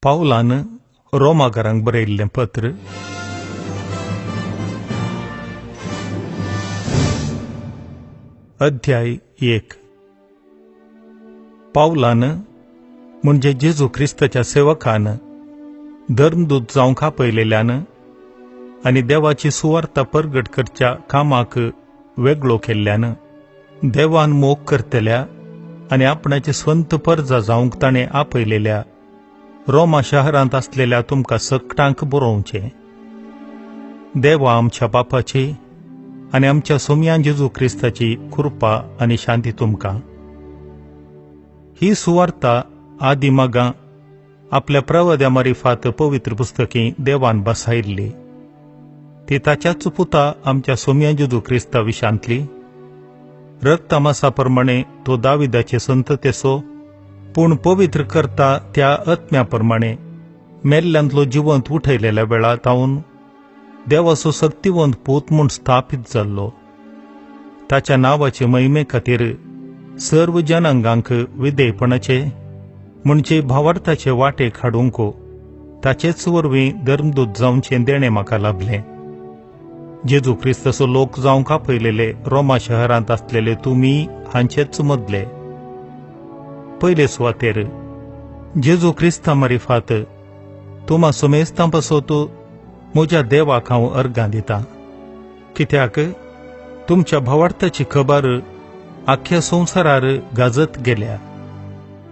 पावलान रोमाकारांक बरयल्लें पत्र अध्याय 1. पावलान म्हणजे जेजू क्रिस्ताच्या सेवकान धर्मदूत जावंक आपयलेल्यान आनी देवाची सुवार्ता परगट करच्या कामाक वेगळो केल्ल्यान देवान मोग करतल्या आनी आपणाची स्वंत परजा जावंक ताणें आपयलेल्या रोमा शहरांत आसलेल्या तुमकां सगटांक बरोवचें. देवा आमच्या बापाची आनी आमच्या सोमयान जेजू क्रिस्ताची कृपा आनी शांती तुमकां. ही सुवार्ता आदी मागां आपल्या प्रवाद्या मारिफात पवित्र पुस्तकी देवान बसायल्ली. ती ताच्याच पुता आमच्या सोमयान जेजू क्रिस्ता विशांतली. रक्तमासा प्रमाणे तो दाविदाचे संततेसो, पूण पवित्र करता त्या आत्म्या प्रमाणे मेल्ल्यांतलो जिवंत उठयलेल्या वेळा तावन देवाचो शक्तिवंत पूत म्हूण स्थापीत जाल्लो. ताच्या नांवाचे महिमे खातीर सर्व जनांगांक विधेयपणाचे म्हणजे भावार्थाचे वाटेक हाडूंक ताचेच वरवीं धर्मदूत जावचें देणें म्हाका लाभलें. जेजू क्रिस्ताचो लोक जावंक आपयलेले रोमा शहरांत आसलेले तुमी हांचेच मदले. पयले सुवातेर जेजू क्रिस्ता मारिफात तुमा समेस्तां पासत म्हज्या देवाक हांव अर्गां दितां, कित्याक तुमच्या भावार्थाची खबर आख्या संवसारार गाजत गेल्या.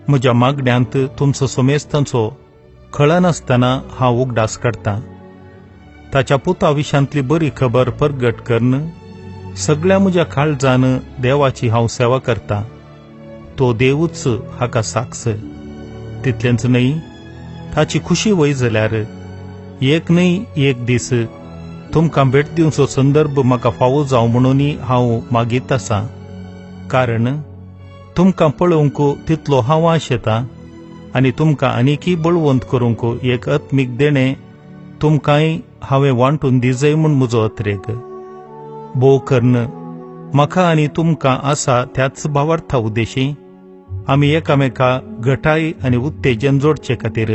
म्हज्या मागण्यांत तुमचो समेस्तांचो खळनासतना हांव उगडास काडटां. ताच्या पुता विशांतली बरी खबर परगट करून सगळ्या म्हज्या काळजान देवाची हांव सेवा करतां. तो देवूच हाका साक्ष. तितलेंच न्हय, ताची खुशी वय जाल्यार एक न्हय एक दीस तुमकां भेट दिवचो संदर्भ म्हाका फावो जावं म्हणूनय हांव मागीत आसां. कारण तुमकां पळोवंक तितलो हांव आशेतां आनी तुमकां आनीकय बळवंत करूंक एक आत्मीक देणें तुमकांय हांवें वांटून दिजय म्हूण म्हजो अत्रेग. भोव करून म्हाका आनी तुमकां आसा त्याच भावार्था उद्देशी आमी एकामेका घटाय आनी उत्तेजन जोडचे खातीर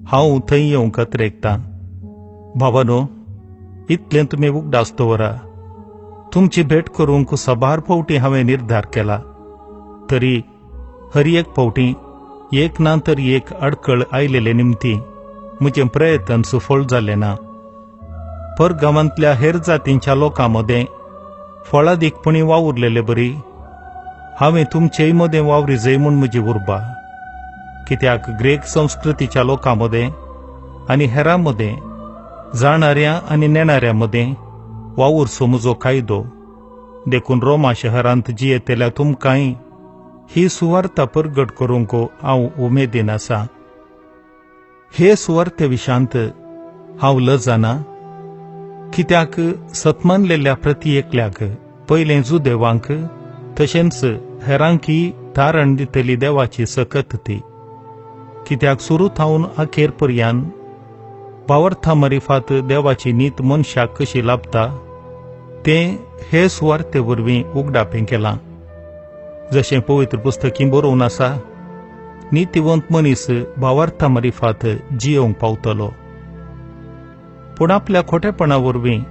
हांव थंय येवंक अत्रेगतां. भावानो, इतलें तुमी उगडास दवरा. तुमची भेट करूंक साबार फावटी हांवें निर्धार केला, तरी हर एक फावटी एक ना तर एक अडकळ आयलेले निमती म्हजें प्रयत्न सुफळ जालें ना. परगांवांतल्या हेर जातींच्या लोकां मदें फळादीकपणी वावुरलेले बरी हांवें तुमचेय मदें वावरी जय म्हूण म्हजी उर्बा. कित्याक ग्रेक संस्कृतीच्या लोकां मदें आनी हेरां मदें, जाणाऱ्या आनी नेणाऱ्या मदें वावुरचो म्हजो कायदो. देखून रोमा शहरांत जियेतल्या तुमकांय ही सुवार्ता परगट करूंक हांव उमेदीन आसा. हे सुवार्ते विशांत हांव लजना, कित्याक सतमानलेल्या प्रती एकल्याक पयलें जुदेवांक तशेंच हेरांकी तारण दितली देवाची सकत ती. कित्याक सुरू थावन अखेर पर्यान भावार्था मारिफात देवाची नीत मनशाक कशी लाभता तें हे सुवार्ते वरवीं उगडापें केलां. जशें पवित्र पुस्तकी बरोवन आसा, नितिवंत मनीस भावार्था मारिफात जियोवंक पावतलो. पूण आपल्या खोटेपणा वरवीं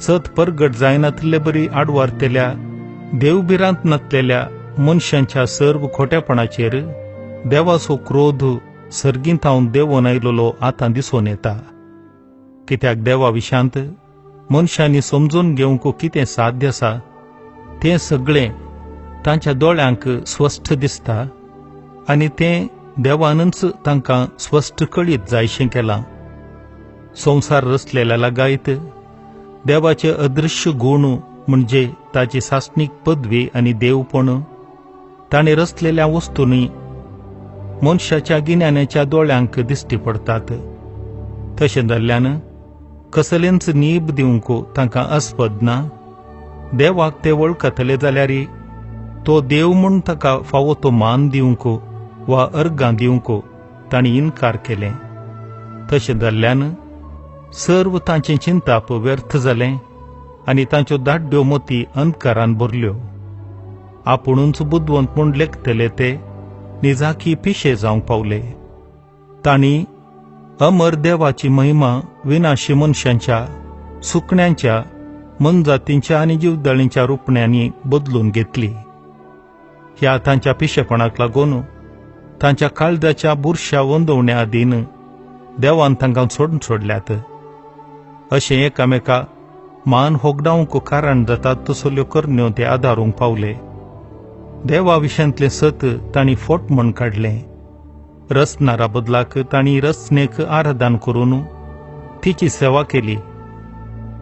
सत परगट जायनातले बरी आडवारतेल्या देवभिरांत नातलेल्या मनशांच्या सर्व खोटेपणाचेर देवाचो क्रोध सर्गींत हांव देवोन आयलोलो आतां दिसून येता. कित्याक देवा विशांत मनशांनी समजून घेवंक कितें साध्य आसा तें सगळें तांच्या दोळ्यांक स्पश्ट दिसता आनी तें देवानच तांकां स्पश्ट कळीत जायशें केलां. संवसार रचलेल्या लगायत देवाचे अदृश्य गूण म्हणजे ताची सासणीक पदवी आनी देवपण ताणें रचलेल्या वस्तूंनी मनशाच्या गिन्यानाच्या दोळ्यांक दिश्टी पडटात. तशें जाल्ल्यान कसलेंच नीब दिवंक तांकां आस्पद ना. देवाक ते वळखतले जाल्यार तो देव म्हूण ताका फावो तो मान दिवंक वा अर्गां दिवंक तांणी इन्कार केलें. तशें जाल्ल्यान सर्व तांचें चिंताप व्यर्थ जालें आनी तांच्यो दाड्ड्यो मोती अंधकारान भरल्यो. आपुणूच बुदवंत म्हूण लेखतले ते निजाकी पिशे जावंक पावले. तांणी अमर देवाची महिमा विनाशी मनशांच्या, सुकण्यांच्या, मनजातींच्या आनी जिवदळींच्या रुपण्यांनी बदलून घेतली. ह्या तांच्या पिशेपणाक लागून तांच्या काळजाच्या बुरश्या वंदवण्या आदीन देवान तांकां सोडून सोडल्यात. अशें एकामेका मान होगडावंक कारण जातात तसल्यो करण्यो ते आदारूंक पावले. देवा विशयांतलें सत तांणी फोट म्हण काडलें. रचणारा बदलाक तांणी रचनेक आराधन करून तिची सेवा केली.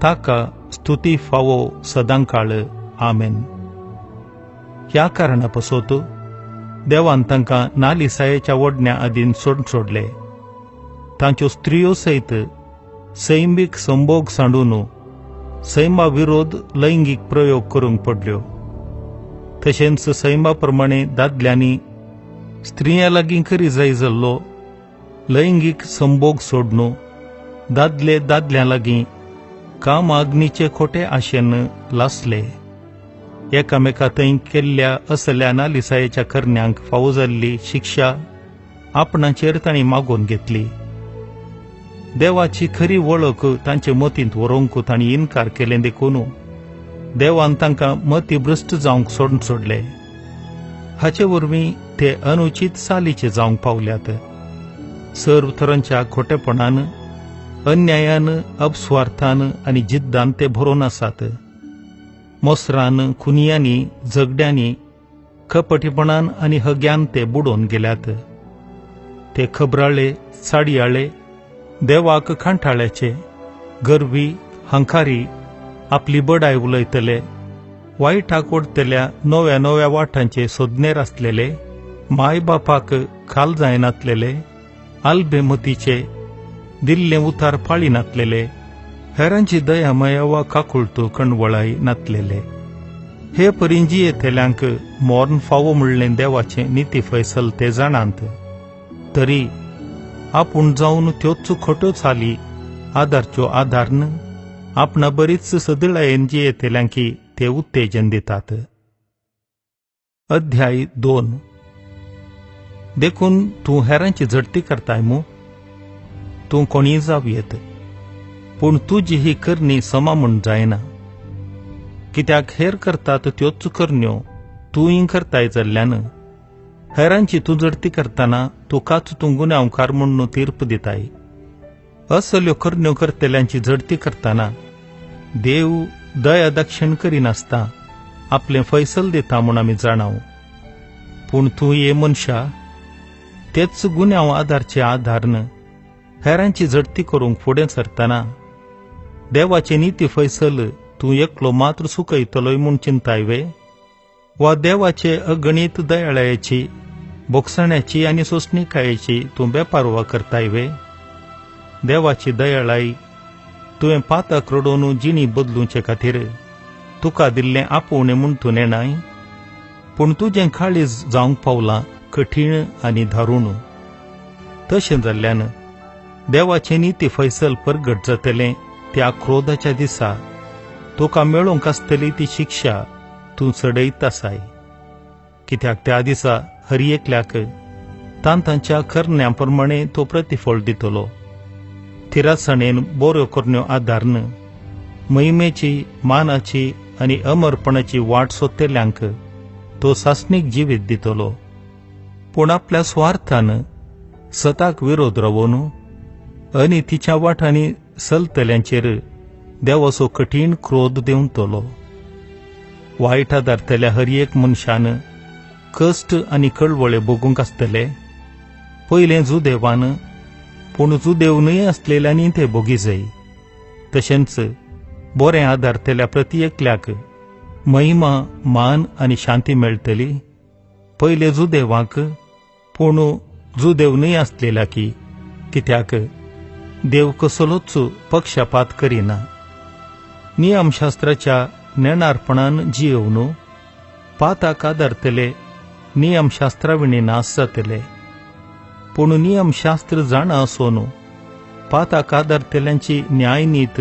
ताका स्तुती फावो सदांकाळ. आमेन. ह्या कारणा पासत देवान तांकां नालिसायेच्या ओडण्या आदीन सोडून सोडले. तांच्यो स्त्रियो सयत सैमीक संभोग सांडून सैमा विरोध लैंगीक प्रयोग करूंक पडल्यो. तशेंच सैमा प्रमाणे दादल्यांनी स्त्रियां लागीं करी जाय जाल्लो लैंगीक संभोग सोडून दादले दादल्यां लागीं कामाग्नीचे खोटे आशेन लासले. एकामेका थंय केल्ल्या असल्या नालिसायेच्या करण्यांक फावो जाल्ली शिक्षा आपणाचेर तांणी मागोवन घेतली. देवाची खरी वळख तांचे मतींत व्हरूंक तांणी इन्कार केलें देखून देवान तांकां मतीभ्रश्ट जावंक सोडून सोडले. हाचे वरवीं ते अनुचीत चालीचे जावंक पावल्यात. सर्व तरांच्या खोटेपणान, अन्यायान, अपस्वार्थान आनी जिद्दान ते भरून आसात. मोसरान, खुनियांनी, झगड्यांनी, कपटीपणान आनी हग्यान ते बुडोवन गेल्यात. ते खबराळे, साडयाळे, देवाक खांठाळ्याचे, गर्वी, हंकारी, आपली बडाय उलयतले, वायटाक ओडटल्या नव्या नव्या वाटांचे सोदनेर आसलेले, माय बापाक खाल जायनातलेले, आल्बेमतीचे, दिल्लें उतार पाळी नातलेले, हेरांची दया माया वा काकुळटो कणवळाय नातलेले. हे परीं जियेतल्यांक मोर्न फावो म्हणलें देवाचें निती फैसल ते जाणांत. तरी आपूण जावन त्योच खोट्यो चाली आदारच्यो आदारन आपणा बरीच सदळायेन जियेतल्यांकी ते उत्तेजन दितात. अध्याय 2. देखून तूं हेरांची झडती करताय मू? तूं कोणीय जावं येत, पूण तुजी ही करणी समा म्हूण जायना. कित्याक हेर करतात त्योच करण्यो तूंय करताय जाल्ल्यान हेरांची तूं झडती करतना तुकाच तूं गुन्यांवकार म्हूण तीर्प दिताय. असल्यो करण्यो करतल्यांची झडती करतना देव दया दक्षिण करिनासता आपलें फैसल दिता म्हूण आमी जाणाव. पूण तूं ये मनशा तेच गुन्यांव आदारचे आदारन हेरांची झडती करूंक फुडें सरतना देवाचे निती फैसल तूं एकलो मात्र सुकयतलोय म्हूण चिंताय वे? वा देवाचे अगणीत दयाळायेची, बोगसण्याची आनी सोंसणिकायेची तूं बेपारवा करताय वे? देवाची दयाळाय तुवें पातक रडोवन जिणी बदलुचे खातीर तुका दिल्लें आपोवणें म्हूण तूं नेणाय? पूण तुजें काळीज जावंक पावलां कठीण आनी धारूण. तशें जाल्ल्यान देवाचें निती फैसल परगट जातलें त्या क्रोधाच्या दिसा तुका मेळोवंक आसतली ती शिक्षा तूं चडयत आसाय. कित्याक त्या दिसा हर एकल्याक तांच्या करण्या प्रमाणे तो प्रतिफळ दितलो. थिरासणेन बऱ्यो करण्यो आदारन महिमेची, मानाची आनी अमरपणाची वाट सोदतल्यांक तो सासणीक जिवीत दितलो. पूण आपल्या स्वार्थान सताक विरोध रावोन आनी तिच्या वाटांनी चलतल्यांचेर देवाचो कठीण क्रोध देंवतलो. वायट आदारतल्या हर एक मनशान कश्ट आनी कळवळे भोगूंक आसतले. पयलें जुदेवान, पूण जुदेव न्हय आसलेल्यांनी ते भोगी जाय. तशेंच बरें आदारतल्या प्रती एकल्याक महिमा, मान आनी शांती मेळटली. पयले जुदेवाक, पूण जुदेव न्हय आसलेल्या की, कित्याक देव कसलोच पक्षपात करिना. नियमशास्त्राच्या नेणारपणान जियेवन पाताक आदारतले नियमशास्त्रा विणें नाश जातले. पूण नियमशास्त्र जाणा आसून पाताक आदारतल्यांची न्यायनीत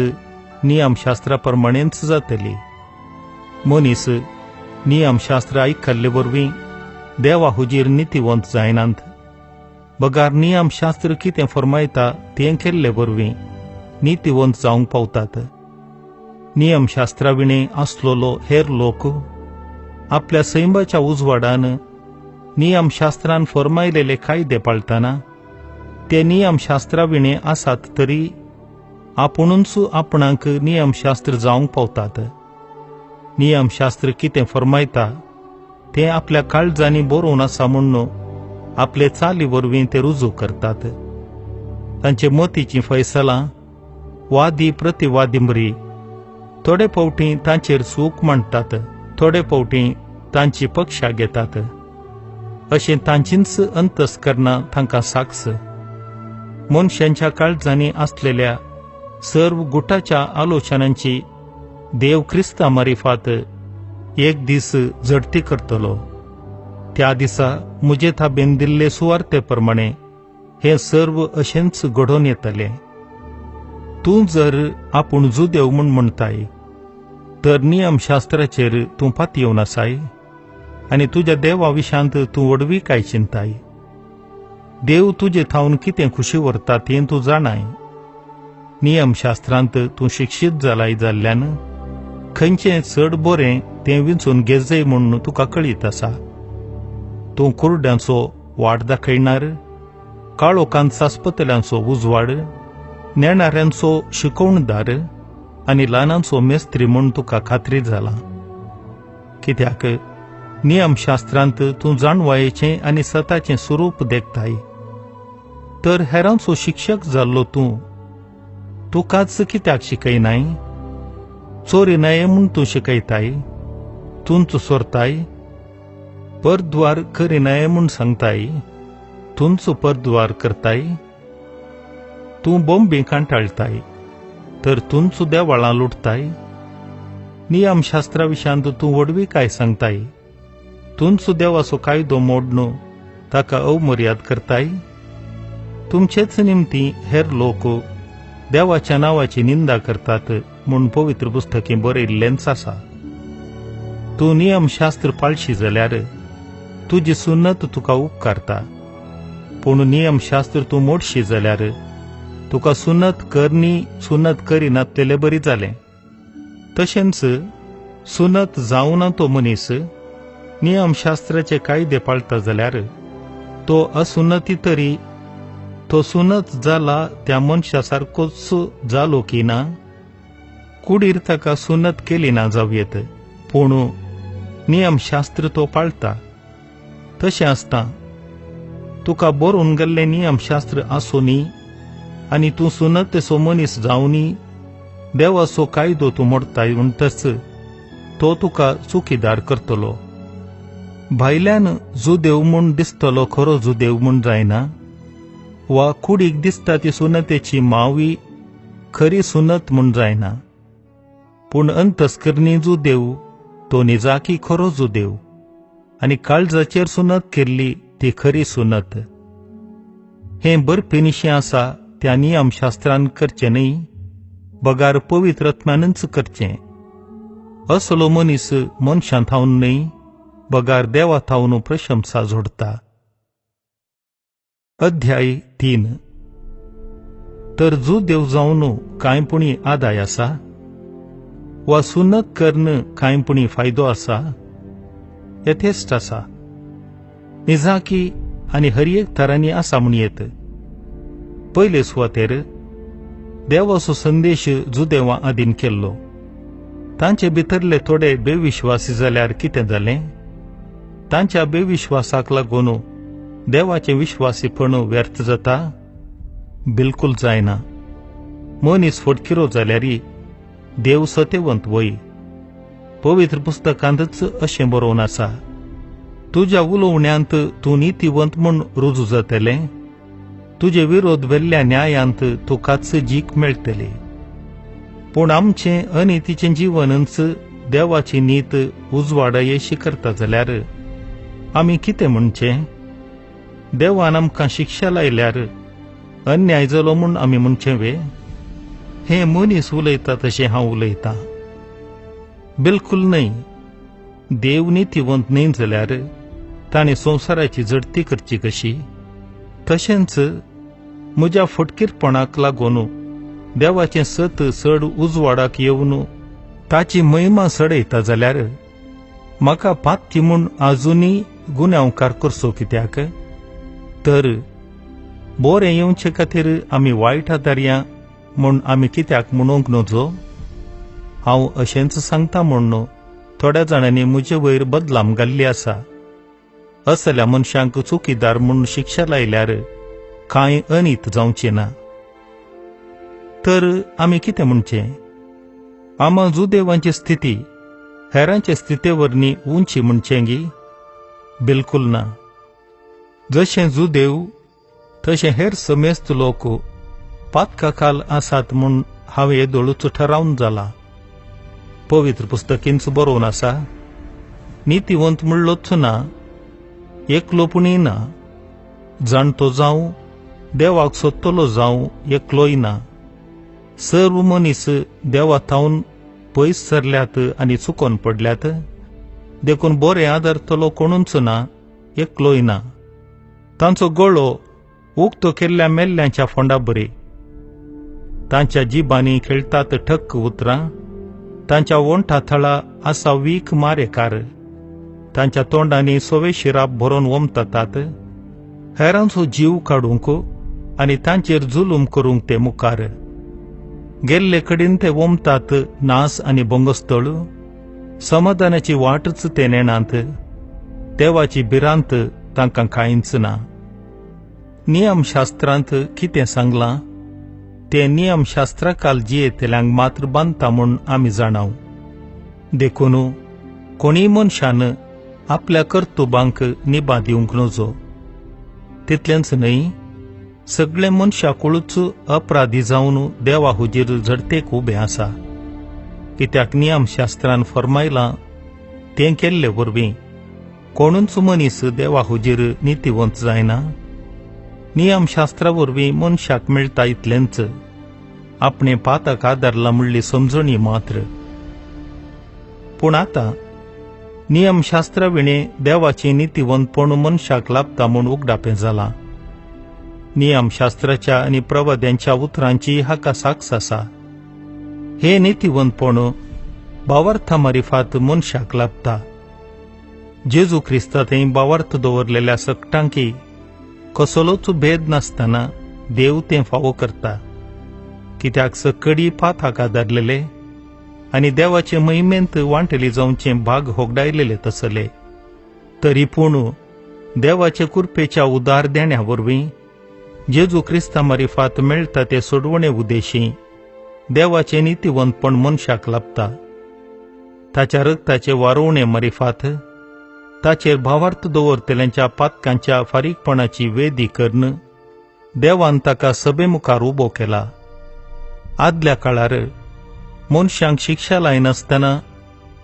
नियमशास्त्रा प्रमाणेच जातली. मनीस नियमशास्त्र आयकल्ले वरवीं देवा हुजीर नितीवंत जायनात, बगार नियमशास्त्र कितें फरमायता तें केल्ले वरवीं नितीवंत जावंक पावतात. नियमशास्त्रा विणें आसलेलो हेर लोक आपल्या सैमाच्या उजवाडान नियमशास्त्रान फरमायलेले कायदे पाळटाना ते नियमशास्त्रा विणें आसात तरी आपुणूच आपणाक नियमशास्त्र जावंक पावतात. नियमशास्त्र कितें फरमायता तें आपल्या काळजांनी बरोवन आसा म्हूण आपले चाली वरवीं ते रुजू करतात. तांचे मतीचीं फैसलां वादी प्रतिवादी मरी थोडे फावटी तांचेर चूक मांडटात, थोडे फावटी तांची पक्षा घेतात. अशें तांचींच अंतस्करणां तांकां साक्ष. मनशांच्या काळजांनी आसलेल्या सर्व गुटाच्या आलोचनांची देव क्रिस्ता मारिफात एक दीस झडती करतलो. त्या दिसा म्हजे थाबेन दिल्ले सुवार्ते प्रमाणे हें सर्व अशेंच घडोवन येतलें. तूं जर आपूण जुदेव म्हूण म्हणटाय तर नियमशास्त्राचेर तूं पातयेवन आसाय आनी तुज्या देवा विशांत तूं व्हडविकाय चिंताय. देव तुजे थावन कितें खुशी व्हरता तें तूं जाणाय. नियमशास्त्रांत तूं शिक्षीत जालाय जाल्ल्यान खंयचें चड बरें तें विंचून घेजय म्हूण तुका कळीत आसा. तूं कुरड्यांचो वाट दाखयणार, काळोखांत सासपतल्यांचो उजवाड, नेणाऱ्यांचो शिकोवणदार आनी ल्हानांचो मेस्त्री म्हूण तुका खात्री जाला. कित्याक नियमशास्त्रांत तूं जाणवायेचें आनी सताचें स्वरूप देखताय. तर हेरांचो शिक्षक जाल्लो तूं तुकाच कित्याक शिकयनाय? चोरी नये म्हूण तूं शिकयताय, तूंच सोरताय. परद्वार करिनाय म्हूण सांगताय, तूंच परद्वार करताय. तूं बोंबी कांटाळटाय तर तूंच देवळां लुटताय. नियमशास्त्रा विशांत तूं व्हडविकाय सांगताय, तूंच देवाचो कायदो मोडणू ताका अवमर्याद करताय. तुमचेच निमती हेर लोक देवाच्या नांवाची निंदा करतात म्हूण पवित्र पुस्तकी बरयिल्लेंच आसा. तूं नियमशास्त्र पाळशी जाल्यार तुजी सुन्नत तुका उपकारता, पूण नियमशास्त्र तूं मोडशी जाल्यार तुका सुन्नत करनी सुन्नत करिनातलेले बरी जालें. तशेंच सुन्नत जावना तो मनीस नियमशास्त्राचे कायदे पाळटा जाल्यार तो असुन्नती तरी तो सुन्नत जाला त्या मनशा सारकोच जालो की ना. कुडीर ताका सुन्नत केली ना जावं येत, पूण नियमशास्त्र तो पाळटा. तशें आसता तुका बरोवन गेल्लें नियमशास्त्र आसूनी आनी तूं सुन्नतेचो मनीस जावनी देवाचो कायदो तूं मोडटाय म्हणटच तो तुका चुकीदार करतलो. भायल्यान जुदेव म्हूण दिसतलो खरो जुदेव म्हूण जायना, वा कुडीक दिसता ती सुन्नतेची मावी खरी सुन्नत म्हूण जायना. पूण अंतस्करणी जुदेव तो निजाकी खरो जुदेव आनी काळजाचेर सुन्नत केल्ली ती खरी सुन्नत. हें बरपेनिशें आसा त्या नियमशास्त्रान करचें न्हय, बगार पवित्र आत्म्यानच करचें. असलो मनीस मनशां थावन न्हय बगार देवा थावन प्रशंसा जोडटा. अध्याय 3. तर जुदेव जावन कांय पुणी आदाय आसा वा सुन्नत करून कांय पुणी फायदो आसा? यथेश्ट आसा, निजाकी आनी हर एक तरांनी आसा म्हूण येत. पयले सुवातेर देवाचो संदेश जुदेवां आदीन केल्लो. तांचे भितरले थोडे बेविश्वासी जाल्यार कितें जालें? तांच्या बेविश्वासाक लागून देवाचें विश्वासीपण व्यर्थ जाता? बिलकुल जायना. मनीस फटकिरो जाल्यार देव सतेवंत वय. पवित्र पुस्तकांतच अशें बरोवन आसा, तुज्या उलोवण्यांत तूं नितीवंत म्हूण रुजू जातलें, तुजे विरोध वेल्ल्या न्यायांत तुकाच जीक मेळटली. पूण आमचें अनितीचें जीवनच देवाची नीत उजवाडायेशी करता जाल्यार आमी कितें म्हणचें? देवान आमकां शिक्षा लायल्यार अन्याय जालो म्हूण आमी म्हणचें वे? हें मनीस उलयता तशें हांव उलयतां? बिलकुल न्हय. देव नितीवंत न्हय जाल्यार ताणें संवसाराची झडती करची कशी? तशेंच म्हज्या फटकीरपणाक लागून देवाचें सत चड उजवाडाक येवन ताची महिमा सडयता जाल्यार म्हाका पातकी म्हूण आजुनूय गुन्यांवकार करचो कित्याक? तर बरें येवचे खातीर आमी वायट आदारया म्हूण आमी कित्याक म्हणूंक नजो? हांव अशेंच सांगता म्हूण थोड्या जाणांनी म्हजे वयर बदलाम घाल्ली आसा. असल्या मनशांक चुकीदार म्हूण शिक्षा लायल्यार कांय अनीत जावचें ना. तर आमी कितें म्हणचें? आमा जुदेवांची स्थिती हेरांचे स्थिते वरवीं उंची म्हणचें गी? बिलकुल ना. जशें जुदेव तशें हेर समेस्त लोक पातकाखाल आसात म्हूण हांवें येदोळूच ठरावन जाला. पवित्र पुस्तकींच बरोवन आसा, नितीवंत म्हणलोच ना, एकलो पुणूय ना, जाणतो जावं देवाक सोदतलो जावं एकलोय ना. सर्व मनीस देवा थावन पयस सरल्यात आनी चुकोन पडल्यात, देखून बरें आदारतलो कोणूच ना, एकलोय ना. तांचो गळो उक्तो केल्ल्या मेल्ल्यांच्या फोंडा बरी, तांच्या जिबांनी खेळटात ठक्क उतरां, तांच्या ओंठा थळा आसा वीख मारेकार, तांच्या तोंडांनी सोवे शिराप भरून ओमतात, हेरांचो जीव काडूंक आनी तांचेर जुलूम करूंक ते मुखार गेल्ले कडेन ते ओमतात नास आनी भोंगस्थळ, समाधानाची वाटच ते नेणांत, देवाची भिरांत तांकां कांयच ना. नियमशास्त्रांत कितें सांगलां तें नियमशास्त्राकाल जियेतल्यांक मात्र बांदता म्हूण आमी जाणाव. देखून कोणीय मनशान आपल्या कर्तुबांक निभा दिवंक नजो. तितलेंच न्हय, सगळे मनशाकुळूच अपराधी जावन देवा हुजीर झडतेक उबें आसा. कित्याक नियमशास्त्रान फर्मायलां तें केल्ले वरवीं कोणूच मनीस देवा हुजीर नितीवंत जायना. नियमशास्त्रा वरवीं मनशाक मेळटा इतलेंच, आपणे पातक आदारला म्हणली समजणी मात्र. पूण आतां नियमशास्त्रा विणें देवाचें नितीवंतपण मनशाक लाभता म्हूण उगडापें जालां. नियमशास्त्राच्या आनी प्रवाद्यांच्या उतरांची हाका साक्ष आसा. हें नितीवंतपण भावार्था मारिफात मनशाक लाभता. जेजू क्रिस्ता थंय भावार्थ दवरलेल्या सकटांकी कसलोच भेद नासतना देव तें फावो करता. कित्याक सकडी पाताक आदारलेले आनी देवाचे महिमेंत वांटली जावचें भाग होगडायलेले तसले, तरी पूण देवाचे कुरपेच्या उदार देण्या वरवीं जेजू क्रिस्ता मारिफात मेळटा ते सोडवणे उदेशी देवाचें नितीवंतपण मनशाक लाभता. ताच्या रक्ताचे वारोवणे मारिफात ताचेर भावार्थ दवरतल्यांच्या पातकांच्या फारीकपणाची वेदी करून देवान ताका सभे मुखार उबो केला. आदल्या काळार मनशांक शिक्षा लायनासतना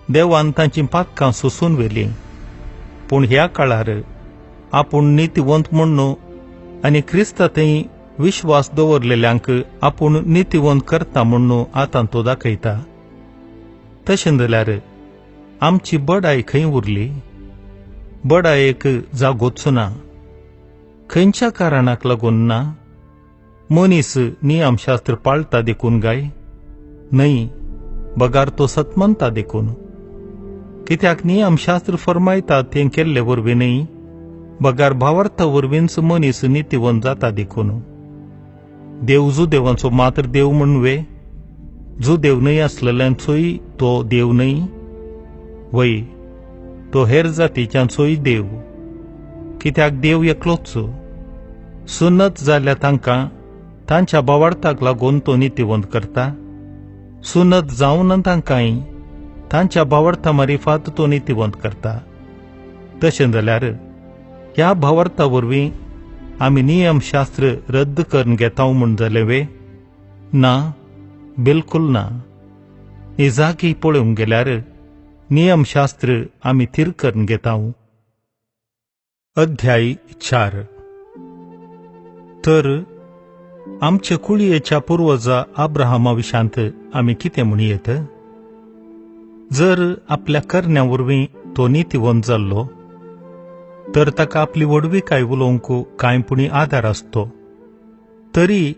देवान तांची पातकां सोसून व्हेलीं, पूण ह्या काळार आपूण नितीवंत म्हूण आनी क्रिस्ता थंय विश्वास दवरलेल्यांक आपूण नितीवंत करता म्हूण आतां तो दाखयता. तशें जाल्यार आमची बडाय खंय उरली? बडायेक जागोच ना. खंयच्या कारणाक लागून ना? मनीस नियमशास्त्र पाळटा देखून गाय? न्हय, बगार तो सतमनता देखून. कित्याक नियमशास्त्र फर्मायता तें केल्ले वरवीं न्हय, बगार भावार्था वरवींच मनीस नितीवंत जाता देखून. देव जुदेवांचो मात्र देव म्हूण वे? जुदेव न्हय आसलेल्यांचोय तो देव न्हय? वय, तो हेर जातीच्यांचोय देव. कित्याक देव एकलोच. सुन्नत जाल्ल्या तांकां तांच्या भावार्थाक लागून तो नितीवंत करता, सुन्नत जावन तांकांय तांच्या भावार्था मारिफात तो नितीवंत करता. तशें जाल्यार ह्या भावार्था वरवीं आमी नियमशास्त्र रद्द करून घेता म्हूण जालें वे? ना, बिलकुल ना. निजाकी पळोवंक गेल्यार नियमशास्त्र आमी थीर करून घेता. अध्याय 4. तर आमचे कुळयेच्या पुर्वजा अब्राहमा विशांत आमी कितें म्हणयेत? जर आपल्या करण्या वरवीं तो नितीवंत जाल्लो तर ताका आपली व्हडविकाय उलोवंक कांय पुणी आदार आसतो. तरी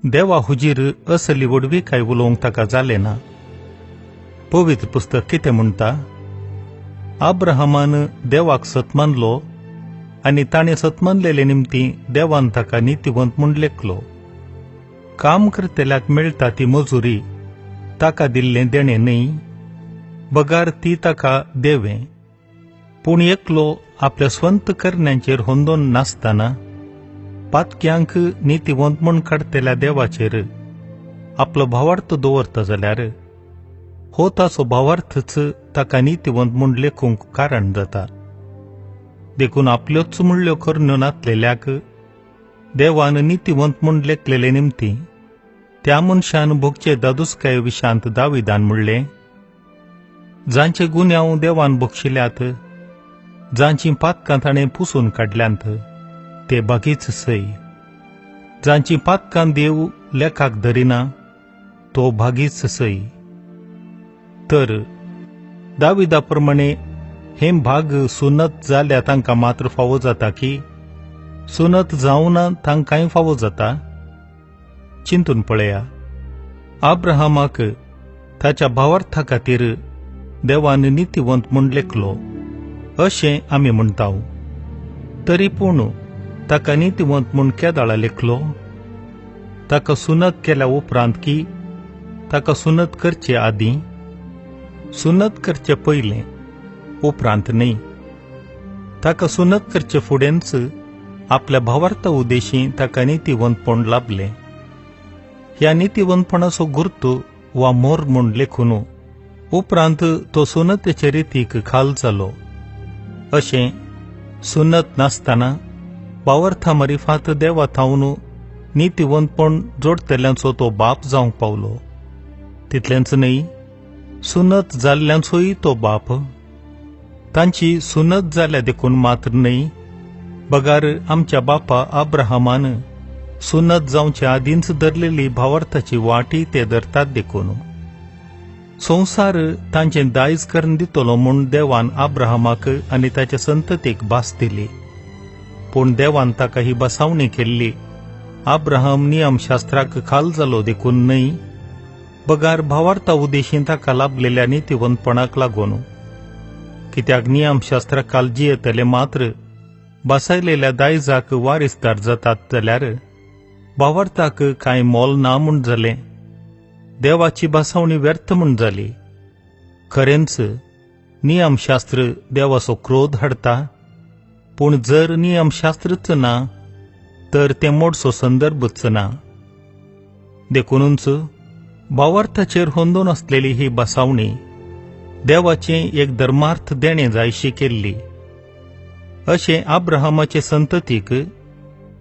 देवा हुजीर असली व्हडविकाय उलोवंक ताका जालें ना. पवित्र पुस्तक कितें म्हणटा? अब्राहमान देवाक सत मानलो आनी ताणें सत मानलेले निमती देवान ताका नितीवंत म्हूण लेखलो. काम करतल्याक मेळटा ती मजुरी ताका दिल्लें देणें न्हय, बगार ती ताका देवें. पूण एकलो आपल्या स्वंत करण्यांचेर होंदोन नासतना पातक्यांक नितीवंत म्हूण काडटल्या देवाचेर आपलो भावार्थ दवरता जाल्यार हो ताचो भावार्थच ताका नितीवंत म्हूण लेखूंक कारण जाता. देखून आपल्योच म्हणल्यो करण्यो नातलेल्याक देवान नितीवंत म्हूण लेखलेले निमती त्या मनशान भोगचे दादुसकाये विशांत दाविदान म्हणलें, जांचे गुन्यांव देवान भोगशिल्यात, जांची पातकां ताणें पुसून काडल्यांत ते बागीच सय. जांची पातकां देव लेखाक धरिना तो भागीच सय. तर दाविदा प्रमाणे हे भाग सुनत जाल्या तांकां मात्र फावो जाता की सुनत जावना तांकांय फावो जाता? चिंतून पळया. अब्राहमाक ताच्या भावार्था खातीर देवान नितीवंत म्हूण लेखलो अशें आमी म्हणटाव. तरी पूण ताका नितीवंत म्हूण केदाळा लेखलो? ताका सुनत केल्या उपरांत की ताका सुनत करचे आदीं? सुनत करचे पयलें, उपरांत न्हय. ताका सुनत करचे फुडेंच आपल्या भावार्था उद्देशी ताका नितीवंतपण लाभलें. ह्या नितीवंतपणाचो गुर्त वा मोर म्हूण लेखून उपरांत तो सुनतेचे रितीक खाल जालो. अशें सुनत नासतना भावार्था मारिफात देवा थावन नितीवंतपण जोडटल्यांचो तो बाप जावंक पावलो. तितलेंच न्हय, सुनत जाल्ल्यांचोय तो बाप. तांची सुनत जाल्या देखून मात्र न्हय, बगार आमच्या बापा अब्राहमान सुनत जावचे आदींच धरलेली भावार्थाची वाटी ते धरतात देखून. संवसार तांचें दायज करून दितलो म्हूण देवान अब्राहमाक आनी ताच्या संततीक भास दिली. पूण देवान ताका ही बसावणी केल्ली अब्राहम नियमशास्त्राक खाल जालो देखून न्हय, बगार भावार्था उद्देशीन ताका लाभलेल्या नितीवंतपणाक लागून. कित्याक नियमशास्त्रा खाल जियेतले मात्र बसायलेल्या दायजाक वारिसदार जातात जाल्यार भावार्थाक कांय मोल ना म्हूण जालें. देवाची बसावणी व्यर्थ म्हूण जाली. खरेंच नियमशास्त्र देवाचो क्रोध हाडटा, पूण जर नियमशास्त्रच ना तर तें मोडसो संदर्भच ना. देखूनच भावार्थाचेर होंदून आसलेली ही बसावणी देवाचें एक धर्मार्थ देणें जायशी केल्ली. अशें अब्राहमाचे संततीक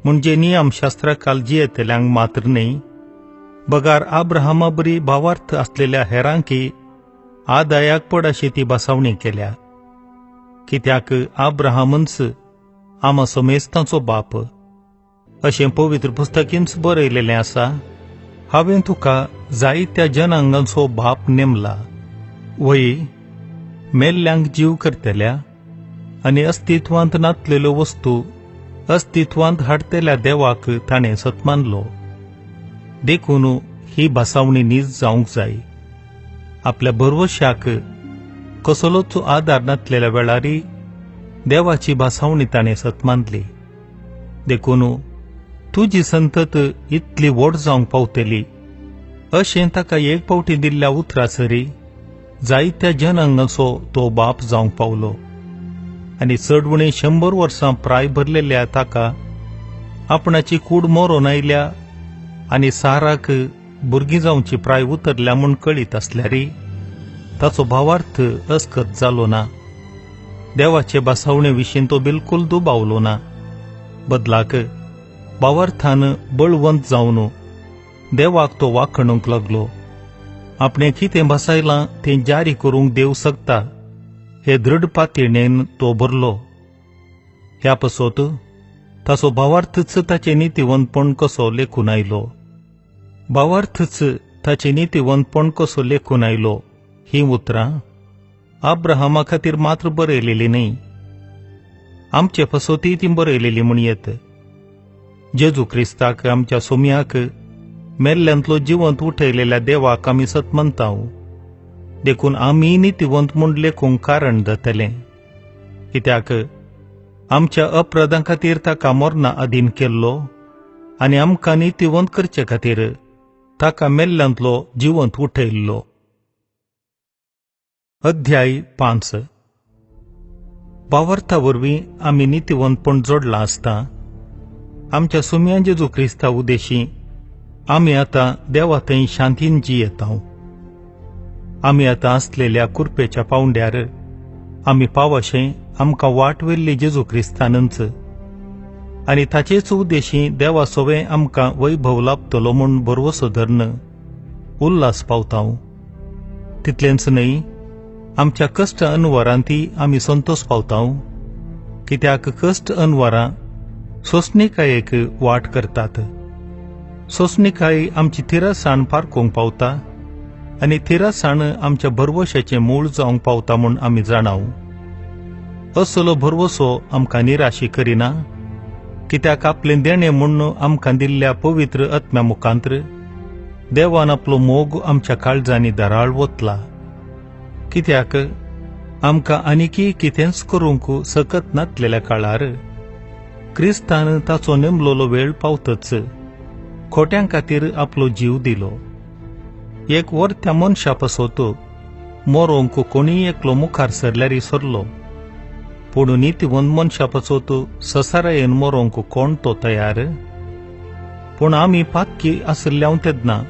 म्हणजे नियमशास्त्रा खाल जियेतल्यांक मात्र न्हय, बगार अब्राहमा बरी भावार्थ आसलेल्या हेरांकी आदायाक पड अशी ती बसावणी केल्या. कित्याक अब्राहमच आमा समेस्तांचो बाप अशें पवित्र पुस्तकींच बरयलेलें आसा. हांवें तुका जायत्या जनांगांचो बाप नेमला. वय मेल्ल्यांक जीव करतल्या आनी अस्तित्वांत नातलेल्यो वस्तू अस्तित्वांत हाडटल्या देवाक ताणें सत मानलो. देखून ही भासावणी नीज जावंक जाय. आपल्या भरवशाक कसलोच आदार नातलेल्या वेळारी देवाची भासावणी ताणें सत मानली. देखून तुजी संतत इतली व्हड जावंक पावतली अशें ताका एक फावटी दिल्ल्या उतरासरी जायत्या जनांगांचो तो बाप जावंक पावलो. आनी चड उणें 100 वर्सां प्राय भरलेल्या ताका आपणाची कूड मरोन आयल्या आनी साराक भुरगीं जावची प्राय उतरल्या म्हूण कळीत आसल्यारी ताचो भावार्थ अस्कत जालो ना. देवाचे बसावणे विशीं तो बिलकुल दुबावलो ना. बदलाक भावार्थान बळवंत जावन देवाक तो वाखणूंक लागलो. आपणें कितें भासायलां तें जारी करूंक देव शकता हे दृढ पातयेन तो भरलो. ह्या पसत ताचो भावार्थच ताचें नितीवंतपण कसो लेखून आयलो. भावार्थच ताचें नितीवंतपण कसो लेखून आयलो हीं उतरां अब्राहमा खातीर मात्र बरयलेली न्हय. आमचे फसोती ती बरयलेली म्हूण येत. जेजू क्रिस्ताक आमच्या सोम्याक मेल्ल्यांतलो जिवंत उठयलेल्या देवाक आमी सत मानताव, देखून आमी नितिवंत म्हूण लेखूंक कारण जातलें. कित्याक आमच्या अपराधां खातीर ताका मरणा अधीन केल्लो आनी आमकां नितिवंत करचे खातीर ताका मेल्ल्यांतलो जिवंत उठयल्लो. अध्याय 5. भावार्था वरवीं आमी नितिवंतपण जोडलां आसता आमच्या सुम्या जेजू क्रिस्ता उदेशी आमी आतां देवा थंय शांतीन जियेतांव. आमी आतां आसलेल्या कुरपेच्या पावंड्यार आमी पावशें आमकां वाट व्हेल्ली जेजू क्रिस्तानच आनी ताचेच उदेशी देवा सोवें आमकां वैभव लाभतलो म्हूण भरवसो धरून उल्हास पावतांव. तितलेंच न्हय, आमच्या कश्ट अनवरांती आमी संतोष पावतांव, कित्याक कश्ट अनवरां सोंसणिकायेक वाट करतात. सोंसणिकाय आमची थिरसाण पारखूंक पावता आनी थिरसाण आमच्या भरवशाचें मूळ जावंक पावता म्हूण आमी जाणाव. असलो भरवसो आमकां निराशी करिना, कित्याक आपलें देणें म्हूण आमकां दिल्ल्या पवित्र आत्म्या मुखांत्र देवान आपलो मोग आमच्या काळजांनी दराळ वतला. कित्याक आमकां आनीकी कितेंच करूंक सकत नातलेल्या काळार क्रिस्तान ताचो नेमलोलो वेळ पावतच खोट्यां खातीर आपलो जीव दिलो. एक वर्त्या मनशा पासत मरोंक कोणीय एकलो मुखार सरल्यारी सरलो, पूण नितिवंत मनशा पासत ससारायेन मरोंक कोण तो तयार. पूण आमी पातकी आशिल्ल्याव तेन्ना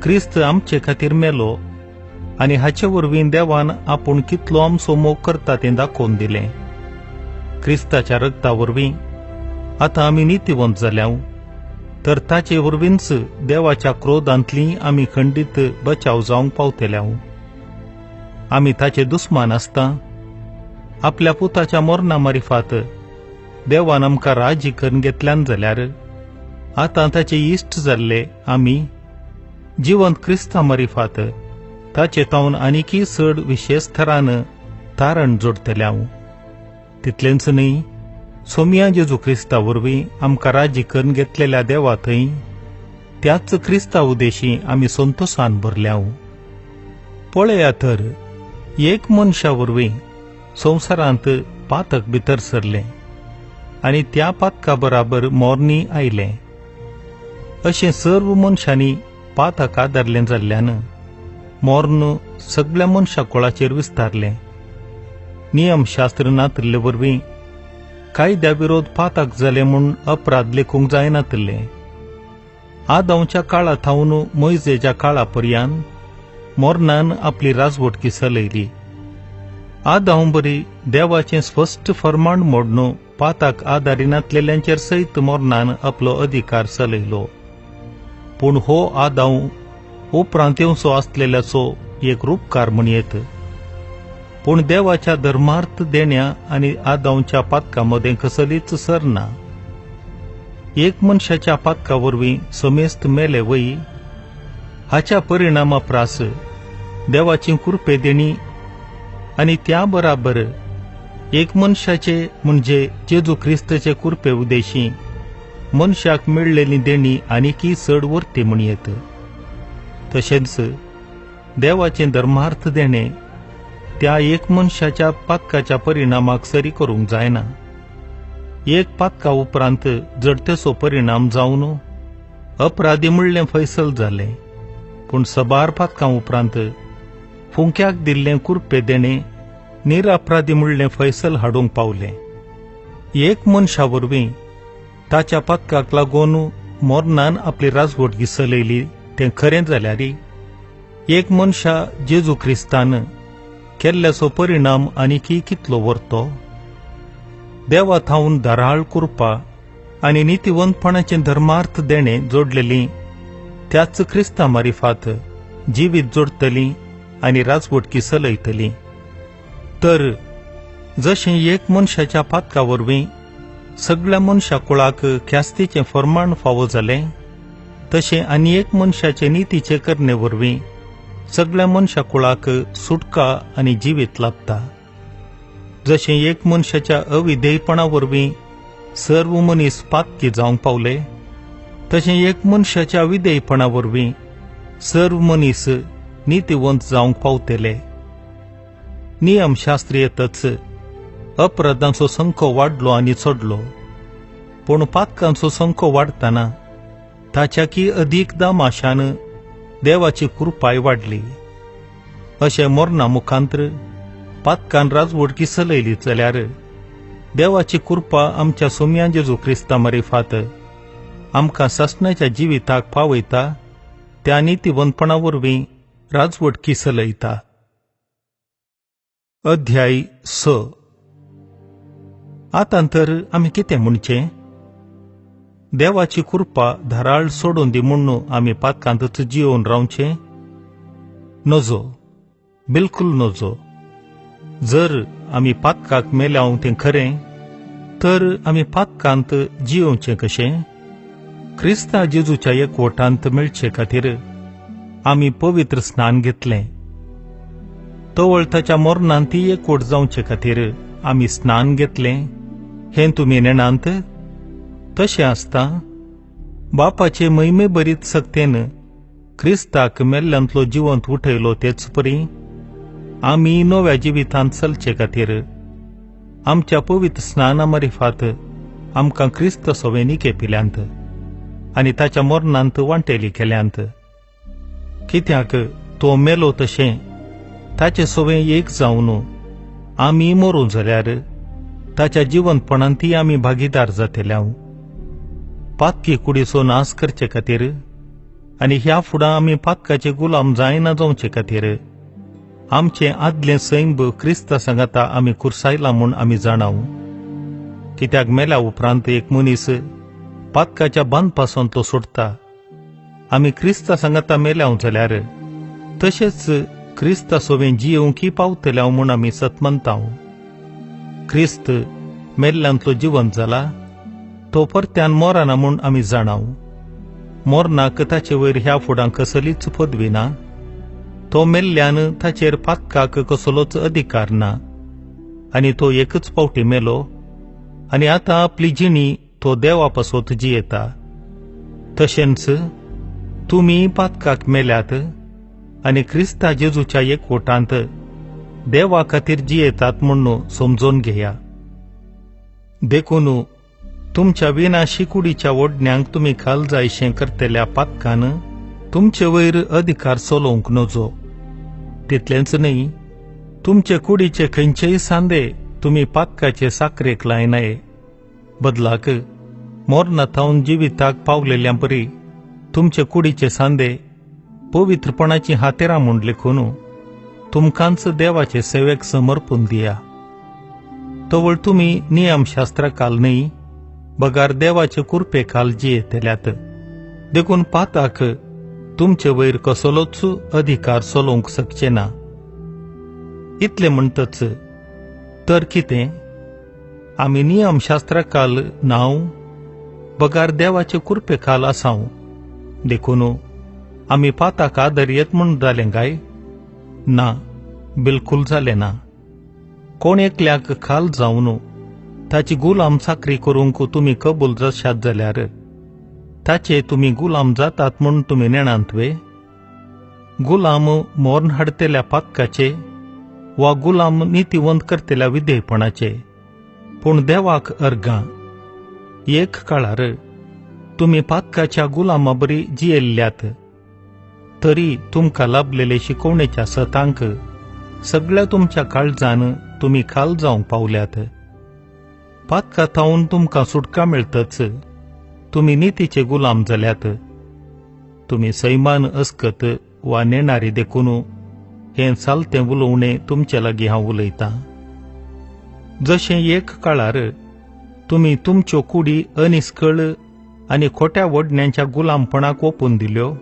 क्रिस्त आमचे खातीर मेलो आनी हाचे वरवीं देवान आपूण कितलो आमचो मोग करता तें दाखोवन दिलें. क्रिस्ताच्या रगता वरवीं आतां आमी नितिवंत जाल्याव, तर ताचे वरवींच देवाच्या क्रोधांतली आमी खंडीत बचाव जावंक पावतल्याव. आमी ताचे दुस्मान आसता आपल्या पुताच्या मरणा मारिफात देवान आमकां राजी करून घेतल्यान जाल्यार आतां ताचे इश्ट जाल्ले आमी जिवंत क्रिस्ता मारिफात ताचे तावन आनीकी चड विशेश थरान तारण जोडटल्याव. तितलेंच न्हय, सोमिया जेजू क्रिस्ता वरवीं आमकां राजी करून घेतलेल्या देवा थंय त्याच क्रिस्ता उदेशी आमी संतोसान भरल्याव. पळया तर एक मनशा वरवीं संवसारांत पातक भितर सरलें आनी त्या पातका बराबर मोरणी आयलें. अशें सर्व मनशांनी पातक आदारलें जाल्ल्यान मोर्न सगळ्या मनशा कुळाचेर विस्तारलें. नियमशास्त्र नातिल्ले वरवीं कायद्या विरोध पातक जाले म्हूण अपराध लेखूंक जायनातिल्ले. आदांवच्या काळा थावन मोयजेच्या काळा पर्यंत मोरनान आपली राजवटकी चलयली. आदांव बरी देवाचें स्पश्ट फर्माण मोडणू पाताक आदारिनातलेल्यांचेर सयत मोरनान आपलो अधिकार चलयलो. पूण हो आदांव उपरांत येवचो आसलेल्याचो एक रूपकार म्हणयेत. पूण देवाच्या धर्मार्थ देण्या आनी आदांवच्या पातका मदें कसलीच सर ना. एक मनशाच्या पातका वरवीं समेस्त मेले वय हाच्या परिणामा प्रास देवाची कृपे देणी आनी त्या बराबर एक मनशाचे म्हणजे जेजू क्रिस्ताचे कृपे उदेशी मनशाक मेळ्ळेली देणी आनीकी चड वर्ती म्हणयेत. तशेंच देवाचें धर्मार्थ देणें त्या एक मनशाच्या पातकाच्या परिणामाक सरी करूंक जायना. एक पातका उपरांत जडतेचो परिणाम जावन अपराधी म्हणलें फैसल जालें, पूण सबार पातकां उपरांत फुंक्याक दिल्लें कुरपे देणें निरअपराधी म्हणलें फैसल हाडूंक पावलें. एक मनशा वरवीं ताच्या पातकाक लागून मोरनान आपली राजवट चलयली तें खरें जाल्यार एक मनशा जेजू क्रिस्तान केल्ल्याचो परिणाम आनीकी कितलो वर्तो. देवा थावन धाराळ कृपा आनी नितिवंतपणाचें धर्मार्थ देणें जोडलेली त्याच क्रिस्ता मारिफात जिवीत जोडटली आनी राजवटकी चलयतली. तर जशें एक मनशाच्या पातका वरवीं सगळ्या मनशा कुळाक ख्यास्तीचें फर्माण फावो जालें, तशें आनी एक मनशाचे नितीचे करणे वरवीं सगळ्या मनशा कुळाक सुटका आनी जिवीत लाभता. जशें एक मनशाच्या अविधेयपणा वरवीं सर्व मनीस पातकी जावंक पावले, तशें एक मनशाच्या विधेयपणा वरवीं सर्व मनीस नितीवंत जावंक पावतले. नियमशास्त्र येतच अपराधांचो संखो वाडलो आनी चडलो, पूण पातकांचो संखो वाडटना ताच्याकी अदीक दामाशान देवाची कृपाय वाडली. अशें मरणा मुखांत्र पातकान राजवडकी चलयली जाल्यार देवाची कृपा आमच्या सोम्या जेजू क्रिस्ता मारिफात आमकां सासणाच्या जिविताक पावयता, त्या नितीवंतपणा वरवीं राजवटकी चलयता. अध्याय 6. आतां तर आमी कितें म्हणचें? देवाची कृपा धाराळ सोडून दी म्हूण आमी पातकांतच जियोवन रावचें? नजो, बिलकुल नजो. जर आमी पातकाक मेल्याव तें खरें, तर आमी पातकांत जियोवचें कशें? क्रिस्ता जेजूच्या एकवटांत मेळचे खातीर आमी पवित्र स्नान घेतलें. तवळ ताच्या मरणांत ती एकवट जावचे खातीर आमी स्नान घेतलें हें तुमी नेणांत? तशें आसता बापाचे महिमे भरीत सक्तेन क्रिस्ताक मेल्ल्यांतलो जिवंत उठयलो, तेच परी आमी नव्या जिवितांत चलचे खातीर आमच्या पवित्र स्नाना मारिफात आमकां क्रिस्त सवें निके पिल्यांत आनी ताच्या मरणांत वांटेली केल्यांत. कित्याक तो मेलो तशें ताचे सवें एक जावन आमी मरूं जाल्यार ताच्या जिवंतपणांतय आमी भागीदार जातले. पातकी कुडीचो नाश करचे खातीर आनी ह्या फुडां आमी पातकाचे गुलाम जायना जावचे खातीर आमचें आदलें सैंब क्रिस्ता सांगाता आमी कुर्सायला म्हूण आमी जाणाव. कित्याक मेल्या उपरांत एक मनीस पातकाच्या बांदपासून तो सोडटा. आमी क्रिस्ता सांगाता मेल्याव जाल्यार तशेंच क्रिस्ता सोवें जियोवंकी पावतल्याव म्हूण आमी सतमनताव. क्रिस्त मेल्ल्यांतलो जिवंत जाला, तो परत्यान मोराना म्हूण आमी जाणाव. मोरनाक ताचे वयर ह्या फुडां कसलीच पदवी ना. तो मेल्ल्यान ताचेर पातकाक कसलोच अधिकार ना आनी तो एकच पावटी मेलो आनी आतां आपली जिणी तो देवा पासत जियेता. तशेंच तुमी पातकाक मेल्यात आनी क्रिस्ता जेजूच्या एकवटांत देवा खातीर जियेतात म्हूण समजून घेया. देखून तुमच्या विनाशी कुडीच्या ओडण्यांक तुमी खाल जायशें करतल्या पातकान तुमचे वयर अधिकार चलोवंक नजो. तितलेंच न्हय, तुमचे कुडीचे खंयचेय सांदे तुमी पातकाचे साकरेक लायनाय. बदलाक मोरना थावन जिविताक पावलेल्या परी तुमचे कुडीचे सांदे पवित्रपणाची हातेरां म्हूण लेखून तुमकांच देवाचे सेवेक समर्पून दिया. तवळ तुमी नियमशास्त्रा काल न्हय बगार देवाचे कुरपे खाल जियेतल्यात. देखून पाताक तुमचे वयर कसलोच अधिकार चलोवंक शकचे ना. इतलें म्हणटच तर कितें आमी नियमशास्त्रा काल नांव बगार देवाचे कुरपे खाल आसाव, देखून आमी पाताक आदर येत म्हूण जालें काय? ना, बिलकुल जालें ना. कोण एकल्याक खाल जावन ताची गुलाम चाकरी करूंक तुमी कबूल जाशात जाल्यार ताचे तुमी गुलाम जातात म्हूण तुमी नेणांत वे? गुलाम मोर्न हाडतल्या पातकाचे वा गुलाम नितीवंत करतल्या विधेयपणाचे, पूण देवाक अर्गां. एक काळार तुमी पातकाच्या गुलामा बरी जियेल्ल्यात, तरी तुमकां लाभलेले शिकोवणेच्या सतांक सगळ्या तुमच्या काळजान तुमी खाल जावंक पावल्यात. पातका थावन तुमकां सुटका मेळटच तुमी नितीचे गुलाम जाल्यात. तुमी सैमान अस्कत वा नेणारी देखून हें चालतें उलोवणें तुमचे लागीं हांव उलयतां. जशें एक काळार तुमी तुमच्यो कुडी अनिस्कळ आनी खोट्या वडण्यांच्या गुलामपणाक ओपून दिल्यो,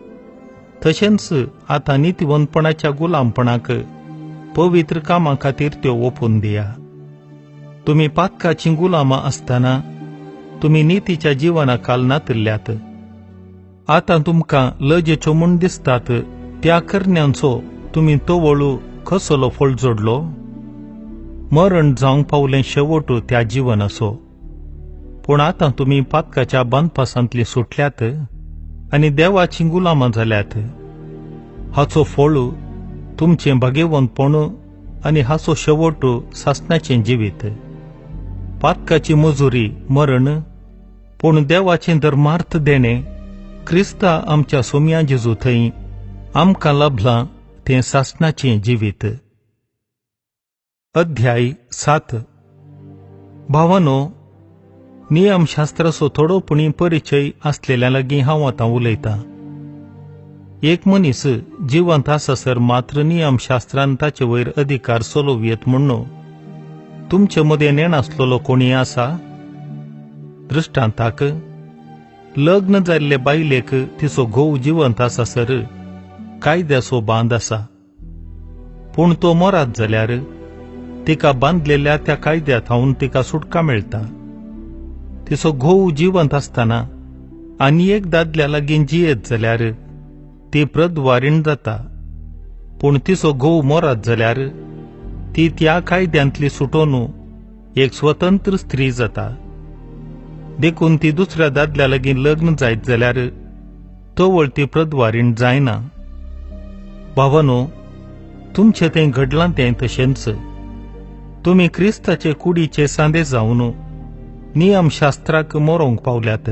तशेंच आतां नितीवंतपणाच्या गुलामपणाक पवित्र कामां खातीर त्यो ओपून दिया. तुमी पातकाचीं गुलामां आसतना तुमी नितीच्या जिवना खाल नातिल्ल्यात. आतां तुमकां लजेच्यो म्हूण दिसतात त्या करण्यांचो तुमी तवळू कसलो फळ जोडलो? मरण जावंक पावलें शेवट त्या जिवनाचो. पूण आतां तुमी पातकाच्या बांदपासांतली सुटल्यात आनी देवाचीं गुलामां जाल्यात. हाचो फळ तुमचें भाग्यवंतपण आनी हाचो शेवट सासणाचें जिवीत. पातकाची मजुरी मरण, पूण देवाचें धर्मार्थ देणें क्रिस्ता आमच्या सोम्या जेजू थंय आमकां लाभलां तें सासणाचें जिवीत. अध्याय 7. भावानो, नियमशास्त्राचो थोडो पुणी परिचय आसलेल्या लागीं हांव आतां उलयतां. एक मनीस जिवंत आसासर मात्र नियमशास्त्रान ताचे वयर अधिकार चलोवयेत म्हण्ण तुमचे मदें नेणासलेलो कोणी आसा? दृश्टांताक, लग्न जाल्ले बायलेक तिचो घोव जिवंत आसासर कायद्याचो बांद आसा, पूण तो मरात जाल्यार तिका बांदलेल्या त्या कायद्या थावन तिका सुटका मेळटा. तिचो घोव जिवंत आसतना आनी एक दादल्या लागीं जियेत जाल्यार ती प्रद्वारीण जाता, पूण तिचो घोव मरात जाल्यार ती त्या कायद्यांतली सुटोवन एक स्वतंत्र स्त्री जाता. देखून ती दुसऱ्या दादल्या लागीं लग्न जायत जाल्यार तवळ ती प्रद्वारीण जायना. भावानो, तुमचें तें घडलां तें तशेंच. तुमी क्रिस्ताचे कुडीचे सांदे जावन नियमशास्त्राक मरोंक पावल्यात.